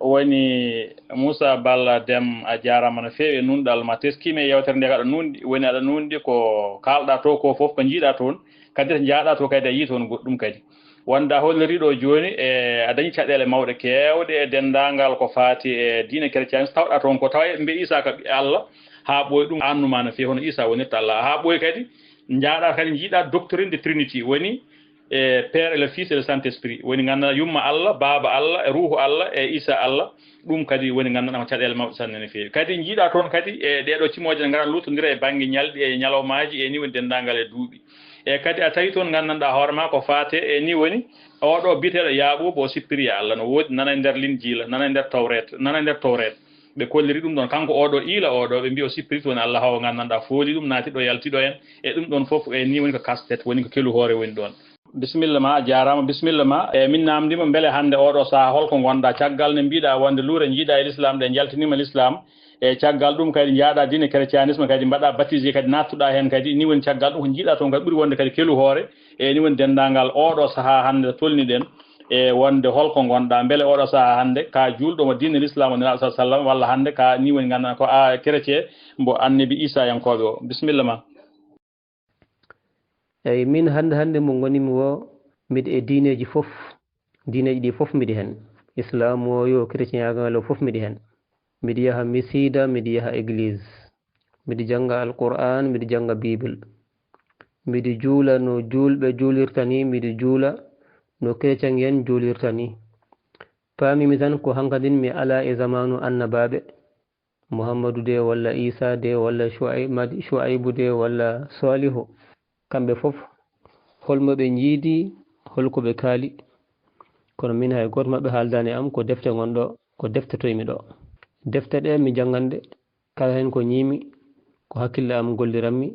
Woni Moussa Balla Deme, a jaaraama no feewi e nuunɗal ma. Teskiimi e yeewtere nde aɗa nuunɗi, woni aɗa nuunɗi ko kaalɗaa to ko fof, ko njiiɗaa toon, kadi to njaaɗaa to kadi a yii toon goɗɗum kadi. Wonde a hollirii ɗo jooni, e, a dañi caɗeele mawɗe keewɗe e denndaangal ko faati e diine chrétien, tawɗaa toon ko tawa mbiye Isa ko ɓiɗɗo Allah, haa ɓooyi ɗum annuma no feewi hono Isa wonirta Allah, haa ɓooyi kadi njaaɗaa kadi njiiɗaa doctrine de Trinity, woni e Père et le Fils et le Saint-Esprit. Woni nganndanɗaa yumma Allah, baaba Allah, e ruuhu Allah, e Isa Allah. Ɗum kadi woni nganndanɗaa ko caɗeele mawɗe sanne no feewi. Kadi njiiɗaa toon kadi e ɗee ɗo cimooje ne ngara luutondira e bannge ñalɗi e ñalawmaaji e ni woni denndaangal e duuɓi. E kadi a tawi toon nganndanɗaa hoore maa ko faate e ni woni oo ɗo biyeteeɗo Yaaquuba o sippiri e Allah no woodi nana e nder Linjiila, nana e nder Tawreet, nana e nder Tawreet. Ɓe kolliri ɗum ɗoon, kanko oo ɗo iila oo ɗo, ɓe mbiyi o sippiri toon Allah o nganndanɗaa fooli ɗum, naati ɗo, yalti ɗo en. E ɗum ɗoon fof e ni woni ko casse-tête, woni ko kelu hoore woni ɗoon. Bisimilla ma, a jaaraama, bisimilla ma. E min naamndiima mbele hannde oo ɗo sahaa holko ngonɗaa? Caggal nde mbiɗaa wonde luure njiiɗaa e l'islam ɗe njaltiniima l'islam. E caggal ɗum kadi njaaɗaa diine christianisme kadi mbaɗaa baptisé kadi naattuɗaa heen kadi. Ni woni caggal ɗum ko njiiɗaa toon kadi ɓuri wonde kadi kelu hoore. E ni woni denndaangal oo ɗo sahaa hannde tolniɗen. E wonde holko ngonɗaa? Mbele oo ɗo sahaa hannde ka juulɗo mo diine l'islam o Nelaaɗo sallallahu alaihi wasallam, walla hannde ka ni woni nganndanɗaa ko a chrétien mbo annabi Isa yankooɓe o? Bisimilla ma. Eyi, min hannde, hannde mo ngonimi o, miɗo e diineeji fof. Diineeji ɗi fof miɗo heen. Islaamu o yo, chrétien o fof miɗo heen. Miɗo yaha misiida, miɗo yaha église. Miɗo jannga Alqur'aan, miɗo jannga Bible. Miɗo juula no juulɓe juulirta ni, miɗo juula no chrétien en juulirta ni. Paamimi tan ko hankadin mi alaa e zamaanu annabaaɓe. Muhammadu de walla Isa de walla Shu'ay-, Mad-, Shu'aybu de walla Salihu, kamɓe fof, holmo ɓe njiidi, holko ɓe kaali? Kono min hay gooto maɓɓe haaldaani am ko defte ngon ɗo, ko defte toymi ɗo. Defte ɗe mi janngan ɗe, kala heen ko ñiimi, ko hakkille am golliranmi,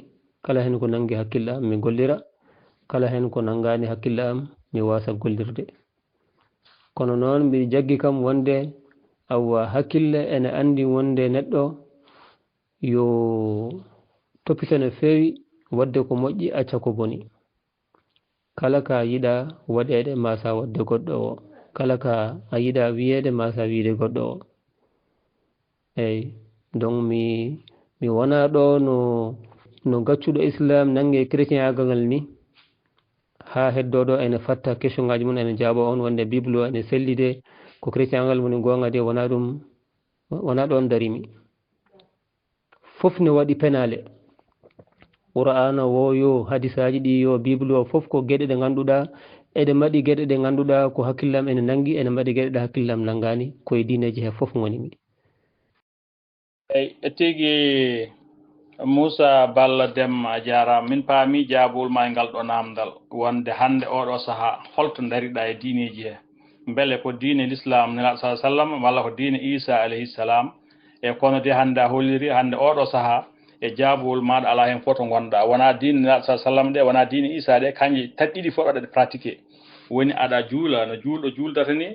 kala heen ko nanngi hakkille am mi gollira, kala heen ko nanngaani hakkille am mi waasa gollirde. Kono noon mbiɗa jaggi kam wonde awa hakkille ene anndi wonde neɗɗo yo toppito no feewi waɗde ko moƴƴi, acca ko boni. Kala ka yiɗa waɗeede ma sa waɗde goɗɗo o, kala ka a yiɗa wiyeede ma sa wiide goɗɗo o. Eyi, donc mi mi wona ɗo no no gaccuɗo islam nange chrétien agal ni, ha heddo ɗo ene fatta question ngaji mum ene jaabo on wonde bible o ene selli de, ko chrétien agal woni gonga de, wona ɗum, wona ɗon darimi. Fof ne waɗi penaale. Qur'aana wo yo, hadisaaji ɗi yo, bible o, fof ko geɗe ɗe ngannduɗaa eɗe mbaɗi geɗe ɗe ngannduɗaa ko hakkillam ene nanngi, ene mbaɗi geɗe ɗe hakkillam nanngaani. Koye diineeji he fof ngonimi. Eyi, e tigi, Moussa Balla Demma, a jaaraama. Min paami jaabowol ma e ngal ɗo naamndal, wonde hannde oɗo sahaa, holto ndariɗaa e diineeji he? Mbele ko diine Lislaam, Nelaaɗo sallallaahu alayhi wa sallam, walla ko diine Iisaa alayhi salaam? E kono de hannde a holliri, hannde oɗo sahaa, e jaabowol maaɗa alaa heen fof to ngonɗaa. Wonaa diine Nelaaɗo sallallaahu alayhi wa sallam ɗe, wonaa diine Iisaa ɗe, kañƴe tati ɗiɗi fof aɗa ɗe pratiquer. Woni aɗa juula no juulɗo juuldata ni,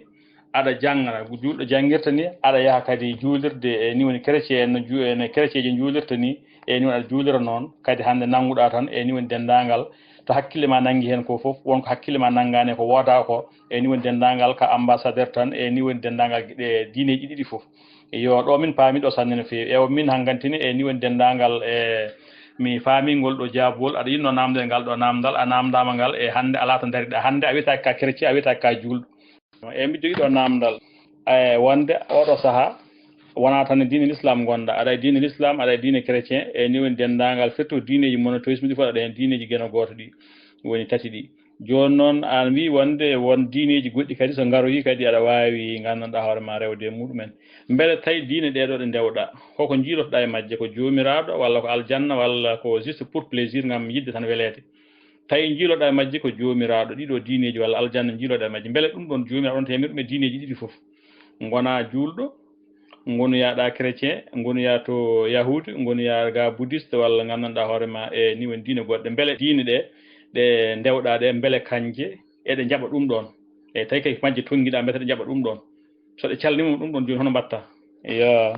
aɗa jannga no juulɗo janngirta ni, aɗa yaha kadi juulirde e ni woni chrétien en no ju-, no chrétien ji njuulirta ni, e ni woni aɗa juulira noon. Kadi hannde nannguɗaa tan e ni woni denndaangal to hakkille ma nanngi heen ko fof, won ko hakkille ma nanngaani ko woodaa ko, e ni woni denndaangal ka ambassadeur tan, e ni woni denndaangal ɗe diineeji ɗiɗi fof. Yo, ɗo min paami ɗo sanne no feewi. Ewa, min hanngantini e ni woni denndaangal e mi faami ngol ɗo jaabowol, aɗa yiɗno naamde ngal ɗo naamndal, a naamndaama ngal, e hannde alaa to ndariɗaa. Hannde a wiyetaake ka chrétien, a wiyetaake ka juulɗo. E mi jogii ɗo naamndal, e wonde oɗo sahaa, wonaa tan e diine l'islam ngonɗaa, aɗa e diine l'islam, aɗa e diine chrétien, e ni woni denndaangal firti ko diineeji monothéisme ɗi fof, aɗa heen diineeji geno gooto ɗi, woni tati ɗi. Jooni noon, aan wii wonde won diineeji goɗɗi kadi so ngaroyii kadi aɗa waawi nganndanɗaa hoore ma rewde e muɗumen. Mbele tawi diine ɗee ɗoo ɗe ndewɗaa, koko njiilotoɗaa e majje, ko joomiraaɗo walla ko aljanna walla ko juste pour plaisir, ngam yiɗde tan weleede? Tawi njiiloɗaa e majje ko joomiraaɗo, ɗiɗo diineeji walla aljanna njiiloɗaa e majje, mbele ɗum ɗoon joomiraaɗo on yamirɗum e diineeji ɗiɗi fof? Ngonaa juulɗo, ngonoyaa ɗaa chrétien, ngonoyaa to yahuudu, ngonoyaa ga bouddhiste walla nganndanɗaa hoore ma e ni woni diine goɗɗe. Mbele diine ɗe, ɗe ndewɗaa ɗe, mbele kañje eɗe njaɓa ɗum ɗoon? E tawi kay ko majje tonngiɗaa, mbete ɗe njaɓa ɗum ɗoon? So ɗe calniima ɗum ɗoon jooni, hono mbaɗtaa? Yo.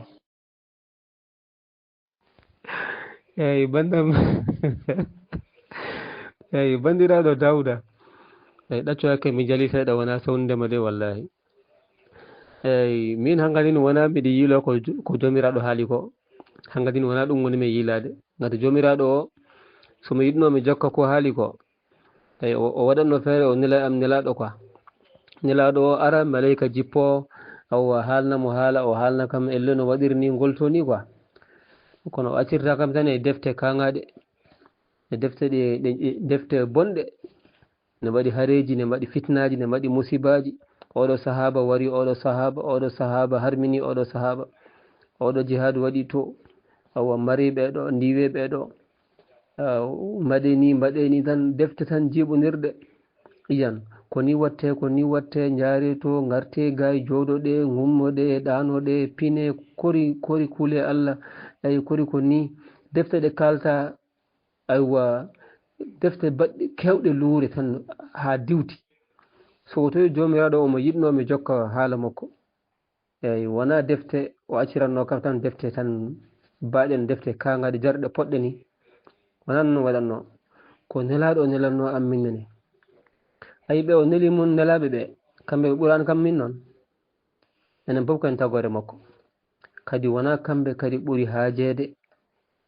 Eyi, banndam. Eyi, banndiraaɗo Daawda. Eyi, ɗaccu hakke mi jali seeɗa, wonaa sewndema de, wallaahi. Eyi, min hangadin wonaa miɗo yiiloo ko jo-, ko Joomiraaɗo haali ko. Hangadin wonaa ɗum woni mi yiilaade. Ngati Joomiraaɗo o, so mi yiɗnoo mi jokka ko haali ko, eyi, o, o waɗatno feere, o nela am nelaaɗo quoi. Nelaaɗo o ara, maleyka jippoo, awa haalna mo haala, o haalna kam elle no waɗiri ni, ngol to ni quoi. Kono o accirta kam tan e defte kaŋaaɗe, e defte ɗe, ɗe, ɗe defte bonɗe. Ne mbaɗi hareeji, ne mbaɗi fitnaaji, ne mbaɗi musibaaji. Oɗo sahaaba wari, oɗo sahaaba, oɗo sahaaba harmini, oɗo sahaaba. Oɗo jihaad waɗi to, awa mari ɓe ɗo, ndiwe ɓe ɗo. Ah, mbaɗe ni, mbaɗe ni tan, defte tan jiiɓondirɗe. Iyan, ko ni watte, ko ni watte, njaare to, ngarte gay, jooɗoɗe, ngummoɗe, ɗaanoɗe, pine, kori, kori kuule Allah, eyi, kori ko ni. Defte ɗe kaalta, aywa, defte baɗɗe keewɗe luure tan haa diwti. So o tawi Joomiraaɗo omo yiɗnoo mi jokka haala makko. Eyi, wonaa defte o acciratnoo kam tan, defte tan baaɗe no, defte kaŋaaɗe jarɗe poɗɗe ni. Wonaa noon waɗatnoo. Ko nelaaɗo o nelatnoo am min nene. Ayi, ɓe o neli mum nelaaɓe ɓe, kamɓe ɓe ɓuraani kam min noon. Enen fof ko en tagoore makko. Kadi wonaa kamɓe kadi ɓuri haajeede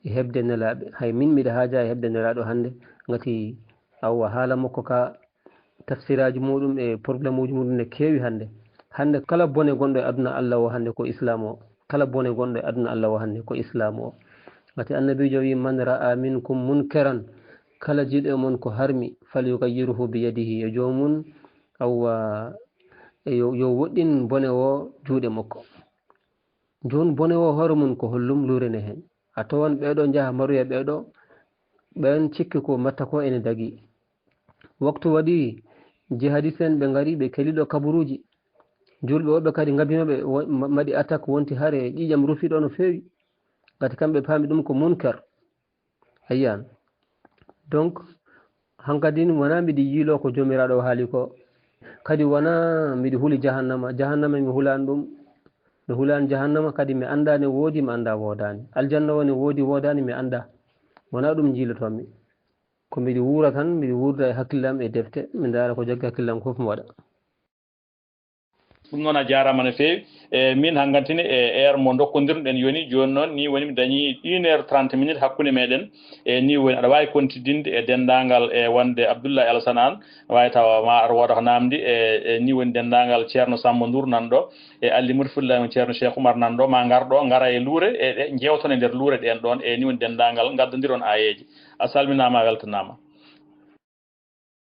e heɓde nelaaɓe. Hay min mbiɗa haaja e heɓde nelaaɗo hannde, ngati awa haala makko ka, tafsiraaji muɗum e problème uji muɗum ne keewi hannde. Hannde kala bone gonɗo e aduna Allah o hannde ko Islam o. Kala bone gonɗo e aduna Allah o hannde ko Islam o. Ngati Annabiijo wi, "Man ra'a minkum munkaran," kala jiiɗo e mon ko harmi, "falyughayyirhu biyadihi," yo joomum, awa, yo, yo woɗɗin bone o juuɗe makko. Jooni bone o hoore mum ko hollum luurene heen. A tawan ɓeeɗo njaha maroya ɓeeɗo, ɓeen cikki ko mbatta ko ene dagii. Waktu waɗi, Jihadiste en ɓe ngari, ɓe keli ɗo kaburuuji. Julɓe woɓɓe kadi ngabinoɓe, wo-, ma-, mbaɗi attaque, wonti hare, ƴiiƴam rufi ɗo no feewi. Ngati kamɓe paami ɗum ko munkar. Ayyan. Donc, hankadin wona mbiɗi yiilo ko Joomiraaɗo haali ko. Kadi wona mbiɗi huli jahannama. Jahannama mi hulaani ɗum. Mi hulaani jahannama, kadi mi anndaa ne woodi, mi anndaa woodaani. Aljanna woni woodi, woodaani, mi anndaa. Wona ɗum njiilotomi. Ko mbiɗi wuura tan, mbiɗi wuurda e hakkillam e defte, mi ndaara ko jaggi hakkillam fof mi waɗa. Ɗum noon a jaaraama no feewi. E min hanngantini e heure mo ndokkondirno-ɗen yoni, jooni noon ni woni mi dañi une heure trente minutes hakkunde meɗen. E ni woni aɗa waawi kontidinde e denndaangal e wonde Abdoulaye Alassane Anne, waawi tawa ma aɗa wooda ko naamndi. E, e ni woni denndaangal Ceerno Samba Ndour nan ɗo, e Alli Mourid Fulla e Ceerno Cheikh Oumar nan ɗo, ma ngar ɗo, ngara e luure, e ɗe njeewtone nder luure ɗen ɗon. E ni woni denndaangal, ngaddondiron aayeeje. A salminaama, a weltanaama.